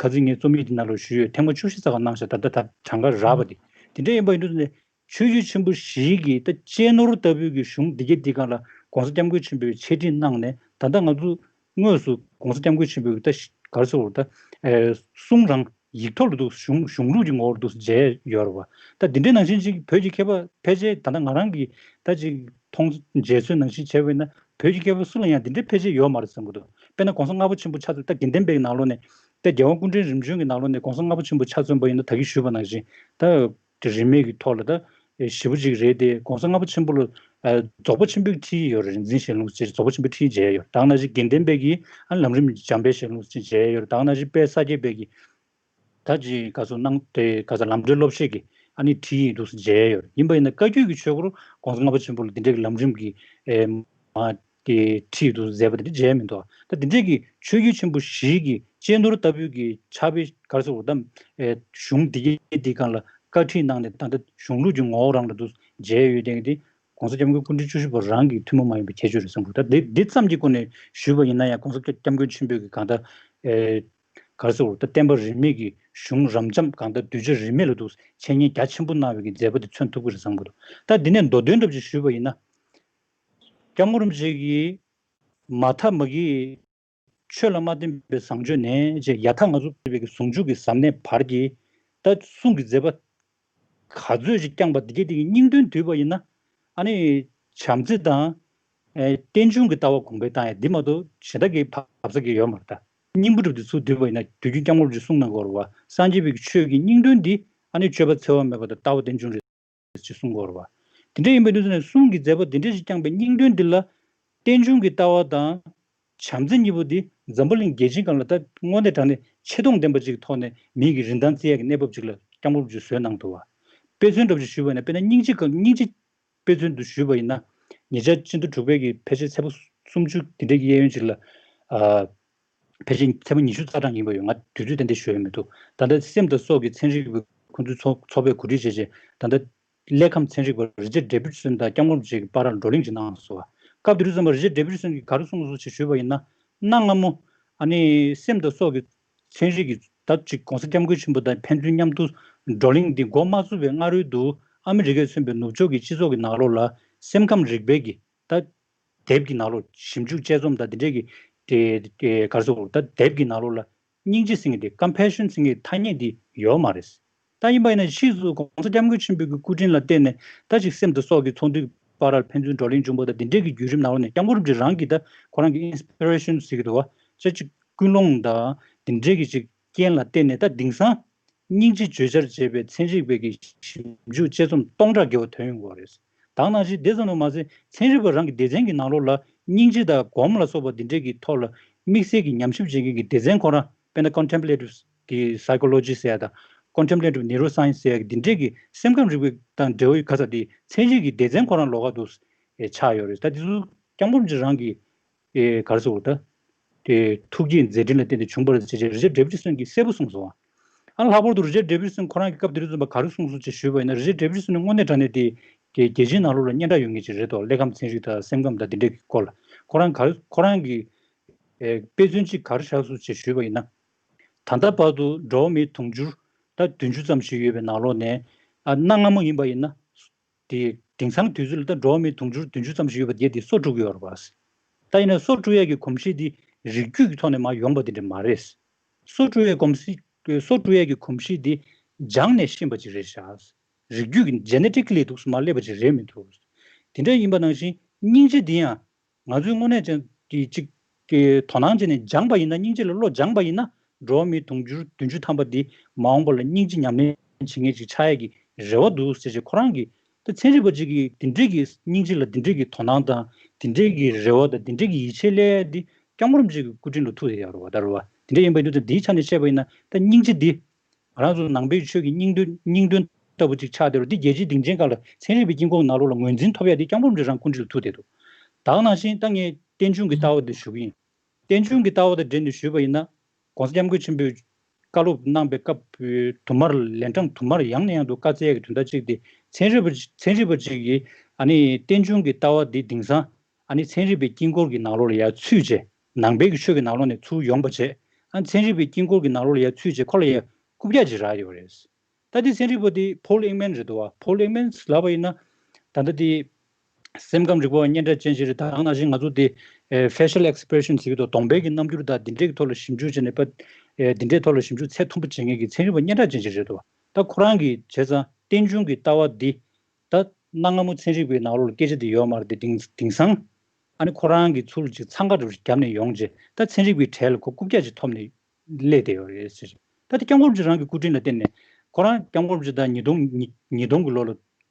ཁ་སང་ངས་རྩོམ་ཡིག་འདི་ནང་ལ་ཞུས་ཡོད། ཐེངས་མ་བཅུ་བཞི་ཙམ་ལ་གནང་ཤག་ད་ལྟ་ད་གྲངས་ཀ་རག་པ་དེ་དེ་འདྲ་ཡིན་པ་ཡིན་དུས་ནས་ཆོས་བརྒྱུད་ཆེན་པོ་བཞིའི་གི་ད་གཅེས་ནོར་ལྟ་བུའི་གི་གཞུང་འདི་གའི་འདི་གང་ལ་༸གོང་ས་༸སྐྱབས་མགོན་ཆེན་པོས་འཆད་ཁྲིད་གནང་ནས་ད་ལྟ་ང་ཚོ་དངོས་སུ་༸གོང་ས་༸སྐྱབས་མགོན་ཆེན་པོས་ད་ག་རེ་ཟེར་དགོས་རེད་ད་གསུང་རང་ཡིག་ཐོག་ལ་འདུག་གཞུང་གཞུང་ལུགས་ཀྱི་ངོ་བོར་འདུག་མཇལ་ཡོད་རེད་བ། ད་འདི་འདྲའི་ནང་བཞིན་ཅིག་བོད་ཀྱི་མཁས་པ་ཕལ་ཆེར་ད་ལྟ་ང་རང་གིས་ད་ཅིག་མཐོང་མཇལ་ཚོད་ནང་བཞིན་བྱས་པ་ཡིན་ན་བོད་ཀྱི་མཁས་པ་སུ་ལ་ཡང་འདི་འདྲའི་ཕལ་ཆེར་ཡོད་མ་རེད་བསམ་གྱི་འདུག་དཔེར་ན་༸གོང་ས་ལྔ་པ་ཆེན་པོ་ཆ་མཚོན་ད་དགེ་ལྡན་པའི་ནང་ལོགས་ནས་ད་རྒྱལ་དབང་སྐུ་ཕྲེང་རིམ་བྱོན་གྱི་ནང་ལོགས་ནས་༸གོང་ས་ལྔ་པ་ཆེན་པོ་ཆ་མཚོན་པ་ཡིན་ན་ད་གིན་ཞུས་པ་ནང་བཞིན་ད་དེ་རིས་མེད་ཀྱི་ཐོག་ལ་ད་ཞེ་པོ་ཅིག་རེད་དེ་༸གོང་ས་ལྔ་པ་ཆེན་པོ་ལ་ རྫོགས་པ་ཆེན་པོའི་ཁྲིད་ཡོད་རེད། རིག་འཛིན་ཞལ་ལུང་ཟེར་རྫོགས་པ་ཆེན་པོའི་ཁྲིད་མཇལ་ཡོད། ད་ནང་བཞིན་དགེ་ལྡན་པའི་གི་ཨ་ལམ་རིམ་འཇམ་དཔལ་ཞལ་ལུང་ཟེར་མཇལ་ཡོད། ད་ནང་བཞིན་དཔལ་ས་སྐྱ་པའི་གི་ད་ཅི་ག་ཚོད་གནང་དེ་ག་ཚོད་ལམ་འབྲས་སློབ་བཤད་ཀྱི་ཨ་ནི་ཁྲིད་ཡིག་འདུག་སེ་མཇལ་ཡོད་རེད། ཡིན་པ་ཡིན་ན་བཀའ་བརྒྱུད་ཀྱི་ཆོས་སྐོར་༸གོང་ས་ལྔ་པ་ཆེན་པོ་ལ་དེ་འདྲའི་གི་ལམ་རིམ་གྱི་ཨེ་མ་དེ་ཁྲིད་འདུག་སེ་མཛད་པ་དེ་འདྲ་མཇལ་མི་འདུག་ད་དེ་འདྲའི་གི་ཆོས་བརྒྱུད་ཆེན་པོ་བཞི་གི་གཅེས་ནོར་ལྟ་བུའི་གི་ཕྱག་དཔེ་ག་རེ་ཟེར་དགོས་རེད་ད། ཨེ་གཞུང་འདི་གའི་འདི་སྒང་ལ་བཀའ་ཁྲིད་གནང་ནས་ད་ལྟ་གཞུང་ལུགས་ཀྱི་ངོ་བོ་རང་ལ་འདུག་མཇལ་ཡོད་དེ་འདི་༸གོང་ས་༸སྐྱབས་མགོན་སྐུ་ཕྲེང་བཅུ་བཞི་པ་རང་གི་ཐུན་མོང་མ་ཡིན་པའི་ཁྱད་ཆོས་རེད་བསམ་གྱི་འདུག་ད་འདི་འདི་ཙམ་གྱི་སྒོ་ནས་ཞུས་པ་ཡིན་ན་ཡང་༸གོང་ས་༸སྐྱབས་མགོན་ཆེན་པོའི་གི་གང་ལྟར་ཨེ། ག་རེ་ཟེར་དགོས་རེད་ད། བསྟན་པ་རིས་མེད་ཀྱི་གཞུང་རབ་འབྱམས་གང་ལྟར་གདུལ་བྱ་རིས་མེད་ལ་འདུག་འཆད་ཉན་རྒྱ་ཆེན་པོ་གནང་བའི་གི་མཛད་པ་དེ་མཚོན་ཐུབ་ཀྱི་རེད་བསམ་གྱི་འདུག་ད་འདི་ནས་མདོ་དོན་འདྲ་པོ་ཅིག་ཞུས་པ་ཡིན་ན། སྐྱབས་མགོན་རིན་པོ་ཆེ་གིས་མ་མཐའ་མ་གི་ཆོས་ལ་མ་བརྟེན་པའི་བཟང་སྤྱོད་ནས་ཅེས་ཡ་མཐའ་ང་ཚོ་བོད་པའི་གི་ཟུང་འཇུག་གི་ཟབ་གནད་བར་གྱི་ད་གསུང་གི་མཛད་པ་ག་ཚོད་ཅིག་བསྐྱངས་པ་འདི་གའི་དེ་གི་སྙིང་དོན་བསྡུས་པ་ཡིན་ན། ཨ་ནི་བྱམས་བརྩེ་དང་། ཨེ་རྟེན་འབྱུང་གི་ལྟ་བ་གོང་འཕེལ་བཏང་ཡ་འདི་མ་གཏོགས་གཞན་དག་གི་བབ་ས་གི་ཡོད་མ་རེད་ད། སྙིང་པོ་གྲུབ་འདི་ཚུར་བསྡུས་པ་ཡིན་ན་དུས་རྒྱུན་སྐྱབས་མགོན་རིན་པོ་ཆེས་གསུངས་གནང་གི་ཡོད་རེད་བ། སངས་རྒྱས་པའི་ཆོས་ཀྱི་སྙིང་དོན་འདི་ཨ་ནི་སྤྱོད་པ་འཚེ་བ་མེད་པ་དང་ལྟ་བ་རྟེན་འབྱུང་རེད་ཅེས་གསུངས་ཀྱི་ཡོད་རེད་བ། དེ་འདྲ་ཡིན་པའི་དུས་ཚོད་ནས་གསུང་གི་མཛད་པ་འདི་འདྲ་ཞིག་བསྐྱངས་པའི་སྙིང་དོན་འདི་ལ་རྟེན་འབྱུང་གི་ལྟ་བ་དང་། བྱམས་བརྩེ་གཉིས་པོ་འདི་འཛམ་བུ་གླིང་རྒྱལ་སྤྱིའི་སྒང་ལ་ད་དངོས་གནས་དྲང་གནས་ཆེ་མཐོང་ལྡན་པ་ཅིག་གི་ཐོག་ནས་མིའི་གི་རིན་ཐང་བརྩི་ཡག་གི་གནས་བབ་ཅིག་ལ་སྐྱབས་མགོན་རིན་པོ་ཆེས་བཟོས་གནང་འདུག་བ། དཔེ་མཚོན་འདྲ་པོ་ཅིག་ཞུས་པ་ཡིན་ན། དཔེར་ན་སྙིང་རྗེ་ག་སྙིང་རྗེ་དཔེ་མཚོན་དུ་ཞུས་པ་ཡིན་ན། ཉེ་ཆར་སྤྱི་ཟླ་དྲུག་པའི་གི་ཕལ་ཆེར་ཚེས་པ་སུམ་ཅུ་དེ་འདྲའི་གི་གཡས་གཡོན་ཅིག་ལ། ཨ། ཕལ་ཆེར་ཚེས་པ་ཉི་ཤུ་རྩ་གྲངས་ཡིན་པ་ཡོད། ང་དུས་ཚོད་ཏན་ཏན་ཞུ་ཡ་མི་འདུག་ད་ལྟ་སེམས་དང་སྲོག་གི་ཚན་རིག་པའི་ཁོང་ཚོའི་ཚོགས་ཚོགས་པས་གོ་སྒྲིག་བྱས་རྗེས་ད་ལྟ་གླེགས་བམ་ཚན་རིག་པ་རི་ཆར་ཌི་ཌེ་བིཌ་སོན་དང་སྐྱབས་མགོན་རིན་པོ་ཆེ་གི་བར་ལ་བགྲོ་གླེང་ཅིག་གནང་སོང་བ། སྐབས་དེ་དུས་ཙམ་པ་རི་ཆར་ཌི་ཌེ་བིཌ་སོན་གྱིས་ག་རེ་གསུངས་སོང་ཞེས་ཞུས་པ་ཡིན་ན། གནའ་སྔ་མོ་ཨ་ནི་སེམས་དང་སྲོག་གི་ཚན་རིག་གི་ད་ཅིག་༸གོང་ས་༸སྐྱབས་མགོན་ཆེན་པོ་དང་ཕན་ཚུན་མཉམ་དུ་བགྲོ་གླེང་འདི་འགོ་མ་བཙུགས་པའི་སྔ་རོལ་དུ་ཨ་མི་རི་ཀས་མཚོན་པའི་ནུབ་ཕྱོགས་ཀྱི་སྤྱི་ཚོགས་ཀྱི་ནང་ལོགས་ལ་སེམས་ཁམས་རིག་པའི་གི་ད་དེབ་ཀྱི་ནང་ལོགས་ཞིབ་འཇུག་དཔྱད་རྩོམ་དང་དེ་འདྲས་ཀྱི་དེ་དེ་ག་རེ་ཟེར་དགོས་རེད། ད་དེབ་ཀྱི་ནང་ལོགས་ལ་སྙིང་རྗེ་ཟེར་མཁན་དེ་ཀམ་པེ་ཤན་ཟེར་མཁན་ཐ་སྙད་དེ་ཡོད་མ་རེད། ད་ཡིན་པ་ཡིན་ན་ཕྱིས་སུ་༸གོང་ས་༸སྐྱབས་མགོན་ཆེན་པོའི་གི་སྐུ་དྲིན་ལ་བརྟེན་ནས་ད་ཅིག་སེམས་དང་སྲོག་གི་ཚོགས་འདུའི་བར་ལ་ཕན་ཚུན་བགྲོ་གླེང་བྱུང་བ་དང་དེ་འདྲས་ཀྱི་བརྒྱུད་རིམ་ནང་ལོགས་ནས་སྐྱབས་མགོན་རིན་པོ་ཆེ་རང་གིས་ད་ཁོ་རང་གི་ཨིན་སི་པི་རེ་ཤན་ཟེར་གྱི་འདུག་བ། ཅིག་ཀུན་སློང་དང་དེ་འདྲས་ཀྱི་ཅིག་རྐྱེན་ལ་བརྟེན་ནས་ད་དེང་སང་སྙིང་རྗེ་བརྗོད་བྱར་བྱས་པའི་ཚན་རིག་པའི་གི་ཞིབ་འཇུག་དཔྱད་རྩོམ་སྟོང་ཕྲག་བརྒལ་བ་ཐོན་ཡོང་གི་ཡོད་རེད། ད་ག་ནང་བཞིན་དེ་ཙམ་དུ་མ་ཟད་ཚན་རིག་པ་རང་གི་སྡེ་ཚན་གྱི་ནང་ལོགས་ལ་སྙིང་རྗེ་དང་སྒོམ་ལ་སོགས་པ་འདི་འདྲའི་གི་ཐོག་ལ་དམིགས་བསལ་གྱི་ཉམས་ཞིབ་བྱེད་མཁན་གྱི་སྡེ་ཚན་ཁོ་རང་དཔེར་ན་ཀོན་ཊེམ་པོ་རེ་ཊིབ་ཀྱི་སའི་ཀོ་ལོ་ཇི་ཟེར་ཡ་དང་ཀོན་ཊེམ་པོ་རེ་ཊིབ་ནིའུ་རོ་སའེན་སི་ཟེར་ཡ་གི་འདི་འདྲའི་གི་སེམས་ཁམས་རིག་པའི་དང་འབྲེལ་བའི་ག་ས་དེ་ཚན་རིག་གི་སྡེ་ཚན་ཁོ་རང་ལོགས་ཀ་དུ་ཆགས་ཡོད་རེད། ད་དེ་ཚོ་སྐྱབས་མགོན་རིན་པོ་ཆེ་རང་གི་ཨེ་ག་རེ་ཟེར་དགོས་རེད་ད། དེ་ཐུགས་བསྐྱེད་མཛད་འཕྲིན་ལ་བརྟེན་ཏེ་བྱུང་བ་རེད་ཅེས་རི་ཆར་ཌི་ཌེ་བིཌ་སོན་གྱིས་གསལ་པོ་གསུངས་སོང་། ཨ་ལྷག་པར་དུ་རི་ཆར་ཌི་ཌེ་བིཌ་སོན་ཁོ་རང་གིས་སྐབས་དེ་དུས་ཙམ་པ་ག་རེ་གསུངས་སོང་ཅེས་ཞུས་པ་ཡིན་ན། རི་ཆར་ཌི་ཌེ་བིཌ་སོན་ནི་དངོས་གནས་དྲང་གནས་དེ་རྒྱལ་སྤྱིའི་ནང་ལོགས་ལ་སྙན་གྲགས་ཡོད་མཁན་ཅིག་རེད་དོ། གླེགས་བམ་ཚན་རིག་དང་སེམས་ཁམས་དང་དེ་འདྲའི་སྐོར་ལ་ཁོ་རང་ག་རེ་ཁོ་རང་གིས་ཨེ་དཔེ་མཚོན་ཅིག་ག་རེ་བཞག་སོང་ཅེས་ཞུས་པ་ཡིན་ན། ད་ལྟ་བར་དུ་འགྲོ་བ་མིའི་དུང་ཕྱུར་ད་བདུན་ཅུ་ཙམ་ཞིག་ཡོད་པའི་ནང་ལོགས་ནས་ཨ་གནའ་སྔ་མོ་ཡིན་པ་ཡིན་ན། དེ་དེང་སང་དུས་ཚོད་ལ་ད་འགྲོ་བ་མིའི་དུང་ཕྱུར་བདུན་ཅུ་ཙམ་ཞིག་ཡོད་པ་དེ་དེ་སྲོག་འཁྲུག་གི་ཡོད་རེད་པ། ད་ཡིན་ན་སྲོག་འཁྲུག་ཡས་ཀྱི་གོམས་གཤིས་དེ་རིགས་རྒྱུད་ཀྱི་ཐོག་ནས་མར་ཡོང་པ་དེ་འདྲ་མ་རེད། སྲོག་འཁྲུག་ཡས་གོམས་གཤིས་སྲོག་འཁྲུག་ཡས་ཀྱི་གོམས་གཤིས་དེ་སྦྱངས་ནས་ཤེས་པ་ཅིག་རེད་ཤག་རིགས་རྒྱུད་ཀྱི་ཇེ་ནེ་ཊིག་ལི་འདུག་སེ་མར་སླེབས་པ་ཅིག་རེད་མི་འདུག་དེ་འདྲ་ཡིན་པ་ནང་བཞིན་སྙིང་རྗེ་འདི་ཡང་ང་ཚོས་དངོས་གནས་ཅན་གྱི་གཅིག་གི་དོ་སྣང་བྱས་ནས་སྦྱངས་པ་ཡིན་ན། སྙིང་རྗེ་ལ་བློ་སྦྱངས་པ་ཡིན་ན། འགྲོ་བ་མིའི་དུང་ཕྱུར་བདུན་ཅུ་ཐམ་པ་འདི་མ་འོངས་པ་ལ་སྙིང་རྗེ་ཉམས་ལེན་བྱེད་མཁན་ཅིག་ཆགས་ཡས་ཀྱི་རེ་བ་འདུག་ཟེར་བྱས་ཁོ་རང་གིས་ད་ཚན་རིག་པ་ཅིག་གིས་འདི་འདྲའི་གི་སྙིང་རྗེ་ལ་འདི་འདྲའི་གི་དོ་སྣང་དང་འདི་འདྲའི་གི་རེ་བ་དང་འདི་འདྲའི་གི་ཡིད་ཆེས་སླེབས་ཡས་འདི་སྐྱབས་མགོན་རིན་པོ་ཆེ་གི་སྐུ་དྲིན་ལ་ཐུག་བསྡད་ཡོད་རེད་བ། ད་རེད་བ། འདི་འདྲ་ཡིན་པ་ཡིན་དུས་ད་འདིའི་ཆ་ནས་བཤད་པ་ཡིན་ན་ད་སྙིང་རྗེ་འདི། ང་རང་ཚོ་ནང་པའི་ཆོས་ཀྱི་སྙིང་དོན་སྙིང་དོན་ལྟ་བུ་ཅིག་ཆགས་བསྡད་རུང་འདི་རྒྱལ་སྤྱིའི་སྡིངས་ཆའི་སྒང་ལ་ཚན་རིག་པའི་དཀྱིལ་འཁོར་ནང་ལོགས་ལ་ངོས་འཛིན་ཐོབ་ཡ་འདི་སྐྱབས་མགོན་རིན་པོ་ཆེ་རང་སྐུ་དྲིན་ལ་ཐུག་བསྡད་འདུག་ད་ག་ནང་བཞིན་ད་ངས་རྟེན་འབྱུང་གི་ལྟ་བ་འདི་ཞུ་གི་ཡིན། རྟེན་འབྱུང་གི་ལྟ་བ་དང་འབྲེལ་ནས་ཞུས་པ་ཡིན་ན། ༸གོང་ས་༸སྐྱབས་མགོན་ཆེན་པོས་བཀའ་སློབ་གནང་པའི་སྐབས་དུ་མར་ལན་གྲངས་དུ་མར་ཡང་ནས་ཡང་དུ་བཀའ་སྩལ་ཡ་གི་དོན་དག་གཅིག་དེ་ཚན་རིག་པ་ཚན་རིག་པ་ཅིག་གིས་ཨ་ནི་རྟེན་འབྱུང་གི་ལྟ་བ་འདི་དེང་སང་ཨ་ནི་ཚན་རིག་པའི་དཀྱིལ་འཁོར་གྱི་ནང་ལོགས་ལ་ཡར་ཚུད་བྱས། ནང་པའི་གི་ཆོས་ཀྱི་ནང་ལོགས་ནས་ཚུར་ཡོང་པ་བྱས། ཨ་ནི་ཚན་རིག་པའི་དཀྱིལ་འཁོར་གྱི་ནང་ལོགས་ལ་ཡར་ཚུད་བྱས་ཁོ་ལ་ཡར་རྐུབ་བཀྱག་ཅིག་རག་ཡོད་རེད། ད་དེ་ཚན་རིག་པ་དེ་ཕོལ་ཨིག་མན་རེད་འདུག་བ། ཕོལ་ཨིག་མན་ལབ་པ་ཡིན་ན། ད་ལྟ་དེ་སེམས་ཁམས་རིག་པ་བ་སྙན་གྲགས་ཅན་ཞིག་རེད། ད་ག་ནང་བཞིན་ང་ཚོ་དེ་ཨེ་ཕེ་ཤལ་ཨེག་སི་པི་རེ་ཤན་ཟེར་གྱི་འདུག་གདོང་པའི་གི་རྣམ་འགྱུར་དང་དེ་འདྲའི་གི་ཐོག་ལ་ཞིབ་འཇུག་བྱས་ནས་པ། ཨེ་དེ་འདྲའི་ཐོག་ལ་ཞིབ་འཇུག་ཚད་མཐོན་པོ་བྱེད་མཁན་གྱི་ཚན་རིག་པ་སྙན་གྲགས་ཅན་ཞིག་རེད་འདུག་བ། ད་ཁོ་རང་གིས་བྱས་ཙང་རྟེན་འབྱུང་གི་ལྟ་བ་འདི། ད་གནའ་སྔ་མོ་ཚན་རིག་པའི་ནང་ལོགས་ལ་སྐད་ཆ་དེ་ཡོད་མ་རེད་དེ། དེང་དེང་སང་ཨ་ནི་ཁོ་རང་གི་ཚུལ་ཅིག་འཚང་ཁ་འདྲ་བོ་ཞིག་བརྒྱབ་ནས་ཡོང་རྗེས་ད་ཚན་རིག་པའི་གྲས་ལ་ཁོ་རྐུབ་བཀྱག་ཅིག་ཐོབ་ནས་སླེབས་བསྡད་ཡོད་རེད་ཟེར། ད་དེ་སྐྱབས་མགོན་རིན་པོ་ཆེ་རང་གི་སྐུ་དྲིན་ལ་བརྟེན་ནས་ཁོ་རང་སྐྱབས་མགོན་རིན་པོ་ཆེ་དང་ཉིས་སྟོང་ཉིས་ཉིས་སྟོང་གི་ལོ་ལ་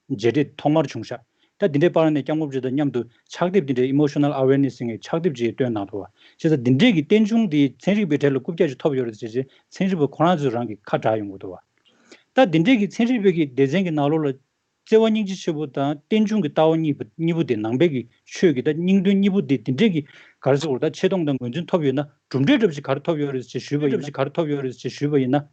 མཇལ་འཕྲད་ཐོག་མར་བྱུང་ཤག་ད་འདི་འདྲའི་པར་ནས་སྐྱབས་མགོན་རིན་པོ་ཆེ་དང་མཉམ་དུ་ཕྱག་དེབ་འདི་འདྲའི་emotional awareness ཟེར་མཁན་ཕྱག་དེབ་ཅིག་བཏོན་གནང་འདུག་བ། བྱས་ཙང་འདི་འདྲའི་གི་རྟེན་འབྱུང་འདི་ཚན་རིག་པའི་གྲས་ལ་རྐུབ་བཀྱག་ཅིག་ཐོབ་ཡོད་རེད་ཟེར་བྱས་ཚན་རིག་པ་ཁོ་རང་ཚོས་རང་གི་ཁ་གྲག་ཡོང་གི་འདུག་བ། ད་འདི་འདྲའི་གི་ཚན་རིག་པའི་གི་སྡེ་ཚན་གི་ནང་ལོགས་ལ་བརྩེ་བ་སྙིང་རྗེ་ཆེན་པོ་དང་རྟེན་འབྱུང་གི་ལྟ་བ་གཉིས་པོ་གཉིས་པོ་དེ་ནང་པའི་གི་ཆོས་ཀྱི་ད་སྙིང་དོན་གཉིས་པོ་དེ་འདི་འདྲའི་གི་ག་རེ་ཟེར་དགོས་རེད། ད་ཆེ་མཐོང་དང་ངོས་འཛིན་ཐོབ་ཡོད་ན་གྲུབ་འབྲས་འདྲ་པོ་ཞིག་ག་རེ་ཐོབ་ཡོད་རེད་ཅེས་ཞུས་པ་ཡིན་ན། ག་རེ་ཐོབ་ཡོད་རེད་ཅེས་ཞུས་པ་ཡིན་ན།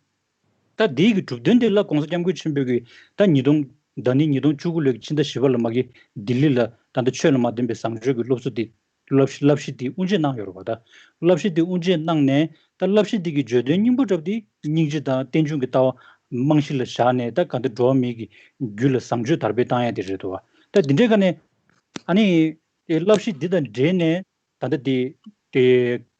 ད་འདིའི་གི་གྲུབ་དོན་དེ་ལ་༸གོང་ས་༸སྐྱབས་མགོན་ཆེན་པོས་གི་ད་ཉིས་སྟོང་ཟླ་ནི་ཉིས་སྟོང་བཅུ་དགུ་ལོའི་ཕྱི་ཟླ་བཞི་པ་ལ་མ་གི་ལྡི་ལི་ལ་ད་ལྟ་ཆོས་ལ་མ་བརྟེན་པའི་བཟང་སྤྱོད་ཀྱི་སློབ་གསོ་དེ་བསླབ་བསླབ་གཞི་དེ་དབུ་འབྱེད་གནང་ཡོད་རེད་པ། ད་བསླབ་གཞི་དེ་དབུ་འབྱེད་གནང་ནས་ད་བསླབ་གཞི་དེ་གི་བརྗོད་དོན་སྙིང་པོ་འདྲ་པོ་དེ་སྙིང་རྗེ་དང་རྟེན་འབྱུང་གི་ལྟ་བ་རྨང་གཞི་ལ་བཞག་ནས་ད་ག་འདི་འགྲོ་བ་མིའི་གི་རྒྱུད་ལ་བཟང་སྤྱོད་དར་སྤེལ་བཏང་ཡ་དེ་རེད་འདུག་བ། ད་འདི་འདྲའི་སྒང་ནས་ཨ་ནི་བསླབ་གཞི་འདི་དང་འབྲེལ་ནས། ད་ལྟ་དེ་དེ་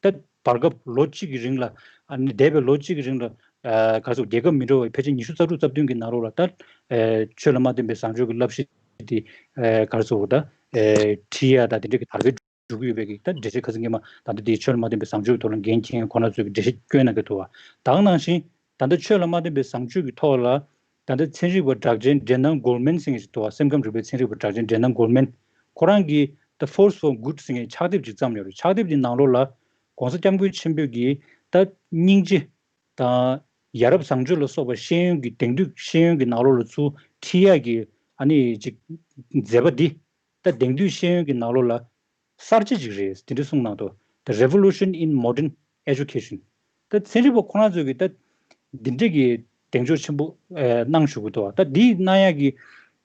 ད་བར་སྐབས་ལོ་གཅིག་གི་རིང་ལ་ཨ་ནི་འདས་པའི་ལོ་གཅིག་གི་རིང་ལ་ཨ་ག་ཚོད་རྒྱལ་ཁབ་མི་འདྲ་བའི་ཕལ་ཆེར་ཉི་ཤུ་རྩ་དྲུག་རྩ་བདུན་གྱི་ནང་ལོགས་ལ་ད་ཨ་ཆོས་ལ་མ་བརྟེན་པའི་བཟང་སྤྱོད་ཀྱི་བསླབ་གཞི་དེ་ཨ་ག་ཚོད་ད་ཨ་ཁྲིད་ཡ་ད་དེ་འདྲ་གི་དར་སྤེལ་འགྲོ་གི་ཡོད་པའི་གི་ད་འགྲེལ་བཤད་ཁ་སང་སྔོན་མ་ད་ལྟ་དེ་ཆོས་ལ་མ་བརྟེན་པའི་བཟང་སྤྱོད་ཀྱི་ཐོག་ལ་འགན་འཁྱེར་མཁན་ཁོ་ན་ཚོས་གི་འགྲེལ་བཤད་བསྐྱོན་གནང་གི་འདུག་བ། ད་ག་ནང་བཞིན་ད་ལྟ་ཆོས་ལ་མ་བརྟེན་པའི་བཟང་སྤྱོད་ཀྱི་ཐོག་ལ། ད་ལྟ་ཚན་རིག་པ་གྲགས་ཅན་ཌེ་ནན་གོལ་མན་ཟེར་མཁན་ཞིག་འདུག་བ། སེམས་ཁམས་རིག་པའི་ཚན་རིག་པ་གྲགས་ཅན་ཌེ་ནན་གོལ་མན། ཁོ་རང་གིས་The Force for Good ཟེར་མཁན་ཕྱག་དེབ་ཅིག་བརྩམས་ཡོད་རེད། ཕྱག་དེབ་དེའི་ནང་ལོགས་ལ་༸གོང་ས་༸སྐྱབས་མགོན་ཆེན་པོས་ཀྱིས་ད་སྙིང་རྗེ་དང་ཡ་རབས་བཟང་སྤྱོད་ལ་སོགས་པ་ཤེས་ཡོན་གྱི་དེང་དུས་ཤེས་ཡོན་གྱི་ནང་ལོགས་ལ་ཚུར་ཁྲིད་ཡག་གི་ཨ་ནི་ཅིག་མཛད་པ་འདི་ད་དེང་དུས་ཤེས་ཡོན་གྱི་ནང་ལོགས་ལ། གསར་བརྗེ་ཅིག་རེད། དེ་འདྲ་གསུངས་གནང་འདུག The Revolution in Modern Education། ད་ཚན་རིག་པ་ཁོ་རང་ཚོས་ཀྱི་ད་འདི་འདྲ་གི་གདེང་འཇོག་ཆེན་པོ་ཨེ་གནང་བཞུགས་ཀྱི་འདུག་ད་འདི་གནང་ཡག་གི་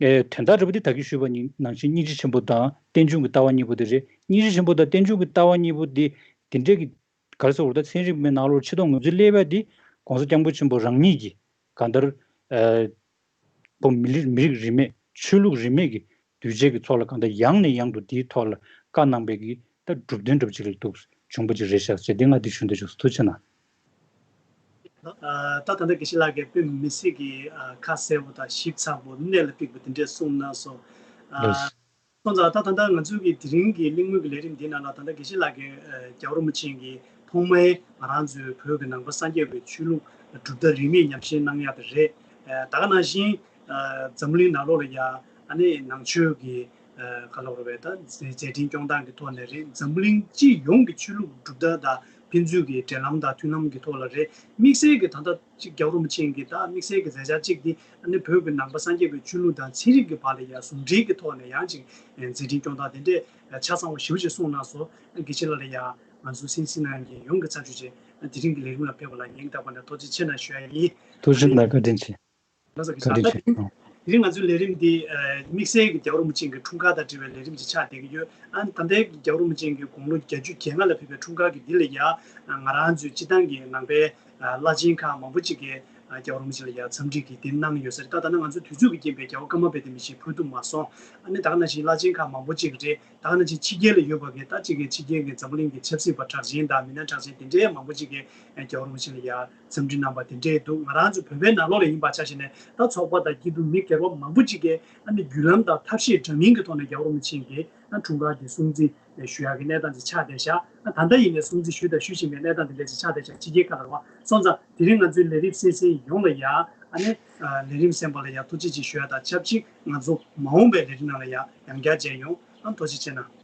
ཨེ་དོན་དག་འདྲ་པོ་འདི་ད་གིན་ཞུས་པ་ནང་བཞིན་སྙིང་རྗེ་ཆེན་པོ་དང་རྟེན་འབྱུང་གི་ལྟ་བ་གཉིས་པོ་དེ་རེད། སྙིང་རྗེ་ཆེན་པོ་དང་རྟེན་འབྱུང་གི་ལྟ་བ་གཉིས་པོ་འདི་འདི་འདྲ་གི་ག་རེ་ཟེར་དགོས་རེད། ད་ཚན་རིག་པའི་ནང་ལོགས་ཆེ་མཐོང་ངོས་འཛིན་སླེབས་ཡ་འདི་༸གོང་ས་༸སྐྱབས་མགོན་ཆེན་པོ་རང་ཉིད་ཀྱིས་གང་ལྟར་ཨེ་ཁོ་མི་རིགས་མི་རིགས་རིས་མེད་ཆོས་ལུགས་རིས་མེད་ཀྱི་གདུལ་བྱའི་གི་ཚོགས་ལ་གང་ལྟར་ཡང་ནས་ཡང་དུ་འདིའི་ཐོག་ལ་བཀའ་གནང་བའི་གི་ད་གྲུབ་དོན་འདྲ་པོ་ཅིག་ལ་འདུག་བྱུང་པ་ཅིག་རེད་ཤག་ཅེས་འདི་ང་འདི་ཞུ་འདོད་བྱུང་། ཐུགས་རྗེ་གནང་། ཨ་ད་ད་ལྟ་དགེ་བཤེས་ལགས་ཀྱིས་དཔེ་མི་སྲིད་ཀྱི་ཨ་ཁ་གསལ་པོ་དང་ཞིབ་ཚགས་པོ་གནད་ལ་འཕིགས་པ་དེ་འདྲས་གསུངས་གནང་སོང་། ཨ་ལགས། སོང་ཙང་ད་ད་ལྟ་ང་ཚོའི་གི་དེ་རིང་གི་གླེང་མོལ་གྱི་ལས་རིམ་འདི་ནང་ལ་ད་ལྟ་དགེ་བཤེས་ལགས་ཀྱིས་ཨ་རྒྱལ་བ་རིན་པོ་ཆེ་གི་ཐོག་མའི་ང་རང་ཚོའི་བོད་ཀྱི་ནང་པ་སངས་རྒྱས་པའི་ཆོས་ལུགས་གྲུབ་མཐའ་རིས་མེད་ཉམས་བཞེས་གནང་ཡག་དེ་རེད། ཨ་ད་ག་ནང་བཞིན་ཨ་འཛམ་གླིང་ནང་ལོགས་ལ་ཡ་ཨ་ནི་ནང་ཆོས་ཀྱི་ཨ་ག་ལབ་དགོས་རེད་པས། ད་མཛད་འཕྲིན་སྐྱོང་སྟངས་ཀྱི་ཐོག་ནས་རེད། འཛམ་གླིང་སྤྱི་ཡོངས་ཀྱི་ཆོས་ལུགས་གྲུབ་མཐའ་དང་ཕན་ཚུན་གྱི་འབྲེལ་ལམ་དང་མཐུན་ལམ་གྱི་ཐོག་ལ་རེད། དམིགས་བསལ་གྱི་ད་ལྟ་གཅིག་རྒྱལ་བ་རིན་པོ་ཆེ་གི་ད་དམིགས་བསལ་གྱི་མཛད་འཆར་གཅིག་འདི་ཨ་ནི་བོད་ཀྱི་ནང་པ་སངས་རྒྱས་པའི་ཆོས་ལུགས་དང་ཚན་རིག་གི་བར་ལ་ཡང་ཟུང་འབྲེལ་གྱི་ཐོག་ནས་ཡང་ཅིག་མཛད་འཕྲིན་སྐྱོང་སྟངས་དེ་འདྲས་ཆ་ཚང་བ་ཞེ་པོ་ཅིག་གསུངས་གནང་སོང་། དགེ་བཤེས་ལགས་ལ་ཡང་ང་ཚོ་གསན་གཟིགས་གནང་མཁན་ཡོངས་ཀྱི་ཚབ་ཞུས་བྱས་དེ་རིང་གི་ལས་རིམ་ལ་ཕེབས་པ་ལ་ཡིན་བདག་པ་ནས་ཐུགས་རྗེ་ཆེ་གནང་ཞུ་ཡ་ཡིན། ཐུགས་རྗེ་གནང་། བཀའ་དྲིན་ཆེ། ལགས་སོ། བཀའ་དྲིན་ཆེ། ཨ། དེ་རིང་ང་ཚོའི་ལས་རིམ་འདི་ཨ་དམིགས་བསལ་གྱི་རྒྱལ་བ་རིན་པོ་ཆེ་གི་འཁྲུངས་སྐར་དང་འབྲེལ་བའི་ལས་རིམ་ཅིག་ཆགས་བསྡད་ཀྱི་ཡོད། ཨ་ད་ལྟའི་རྒྱལ་བ་རིན་པོ་ཆེ་གི་དགུང་ལོ་བརྒྱད་ཅུ་གྱ་ལྔ་ལ་ཕེབས་པའི་འཁྲུངས་སྐར་གྱི་འདི་ལ་ཡ་ཨ་ང་རང་ཚོའི་སྤྱི་བཏང་གི་ནང་པའི་ཨ་བླ་ཆེན་ཁག་མང་པོ་ཅིག་གིས་ཨ་རྒྱལ་བ་རིན་པོ་ཆེ་ལ་ཡ་འཚམས་འདྲི་གི་དེ་གནང་ཡོད་ས་རེད། ད་ད་ནང་ང་ཚོའི་དུས་ཚོད་ཀྱི་རྐྱེན་པས་རྒྱལ་བ་ཀརྨ་པའི་སྡེ་མི་ཞིག་ཕུལ་ཐུབ་མ་སོང་། ཨ་ནི་ད་ག་ནང་བཞིན་བླ་ཆེན་ཁག་མང་པོ་ཅིག་གིས་རེད། ད་ག་ནང་བཞིན་ཕྱི་རྒྱལ་ལ་ཡོད་པ་གི་ད་ཅིག་གི་ཕྱི་རྒྱལ་གྱི་འཛམ་གླིང་གི་ཆབ་སྲིད་པ་གྲགས་ཅན་དང་མི་སྣ་གྲགས་ཅན་དེ་འདྲའི་མང་པོ་ཅིག་གིས་རྒྱལ་བ་རིན་པོ་ཆེ་ལ་ཡ་འཚམས་འདྲི་གནང་པ་དེ་འདྲས་འདུག་ང་རང་ཚོ་བོད་པའི་ནང་ལོགས་ལ་ཡིན་པ་ཆ་བཞག་ནས་ད་ཚོགས་པ་དང་སྐྱིད་སྡུག་མི་སྒེར་པ་མང་པོ་ཅིག་གིས་ཨ་ནི་བརྒྱུད་ལམ་དང་ཐབས་ཤེས་འདྲ་མིན་གྱི་ཐོག་ནས་རྒྱལ་བ་རིན་པོ་ཆེ་གི་ཨ་འཁྲུངས་སྐར་དེ་སྲུང་བརྩི་ཞུ་ཡག་གི་གནས་སྟངས་ཅིག་ཆགས་བསྡད་ཤག་ཨ་ད་ལྟ་ཡིན་ནའི་སྲུང་བརྩི་ཞུས་དང་ཞུ་བཞིན་པའི་གནས་སྟངས་དེ་འདྲས་ཅིག་ཆགས་བསྡད་ཤག་ཕྱི་རྒྱལ་ཁག་ལ་རེད་བ། སོང་ཙང་དེ་རིང་ང་ཚོའི་ལས་རིམ་གསན་གསན་ཡོངས་ལ་ཡ་ཨ་ནི་ལས་རིམ་གསན་པ་ལ་ཡ་ཐུགས་རྗེ་ཆེ་ཞུ་ཡ་དང་ཆབས་ཅིག་ང་ཚོ་མ་འོངས་པའི་ལས་རིམ་ནང་ལ་ཡ་ཡང་བསྐྱར་མཇལ་ཡོང་། ཨ་ཐུགས་རྗེ་ཆེ་གནང་།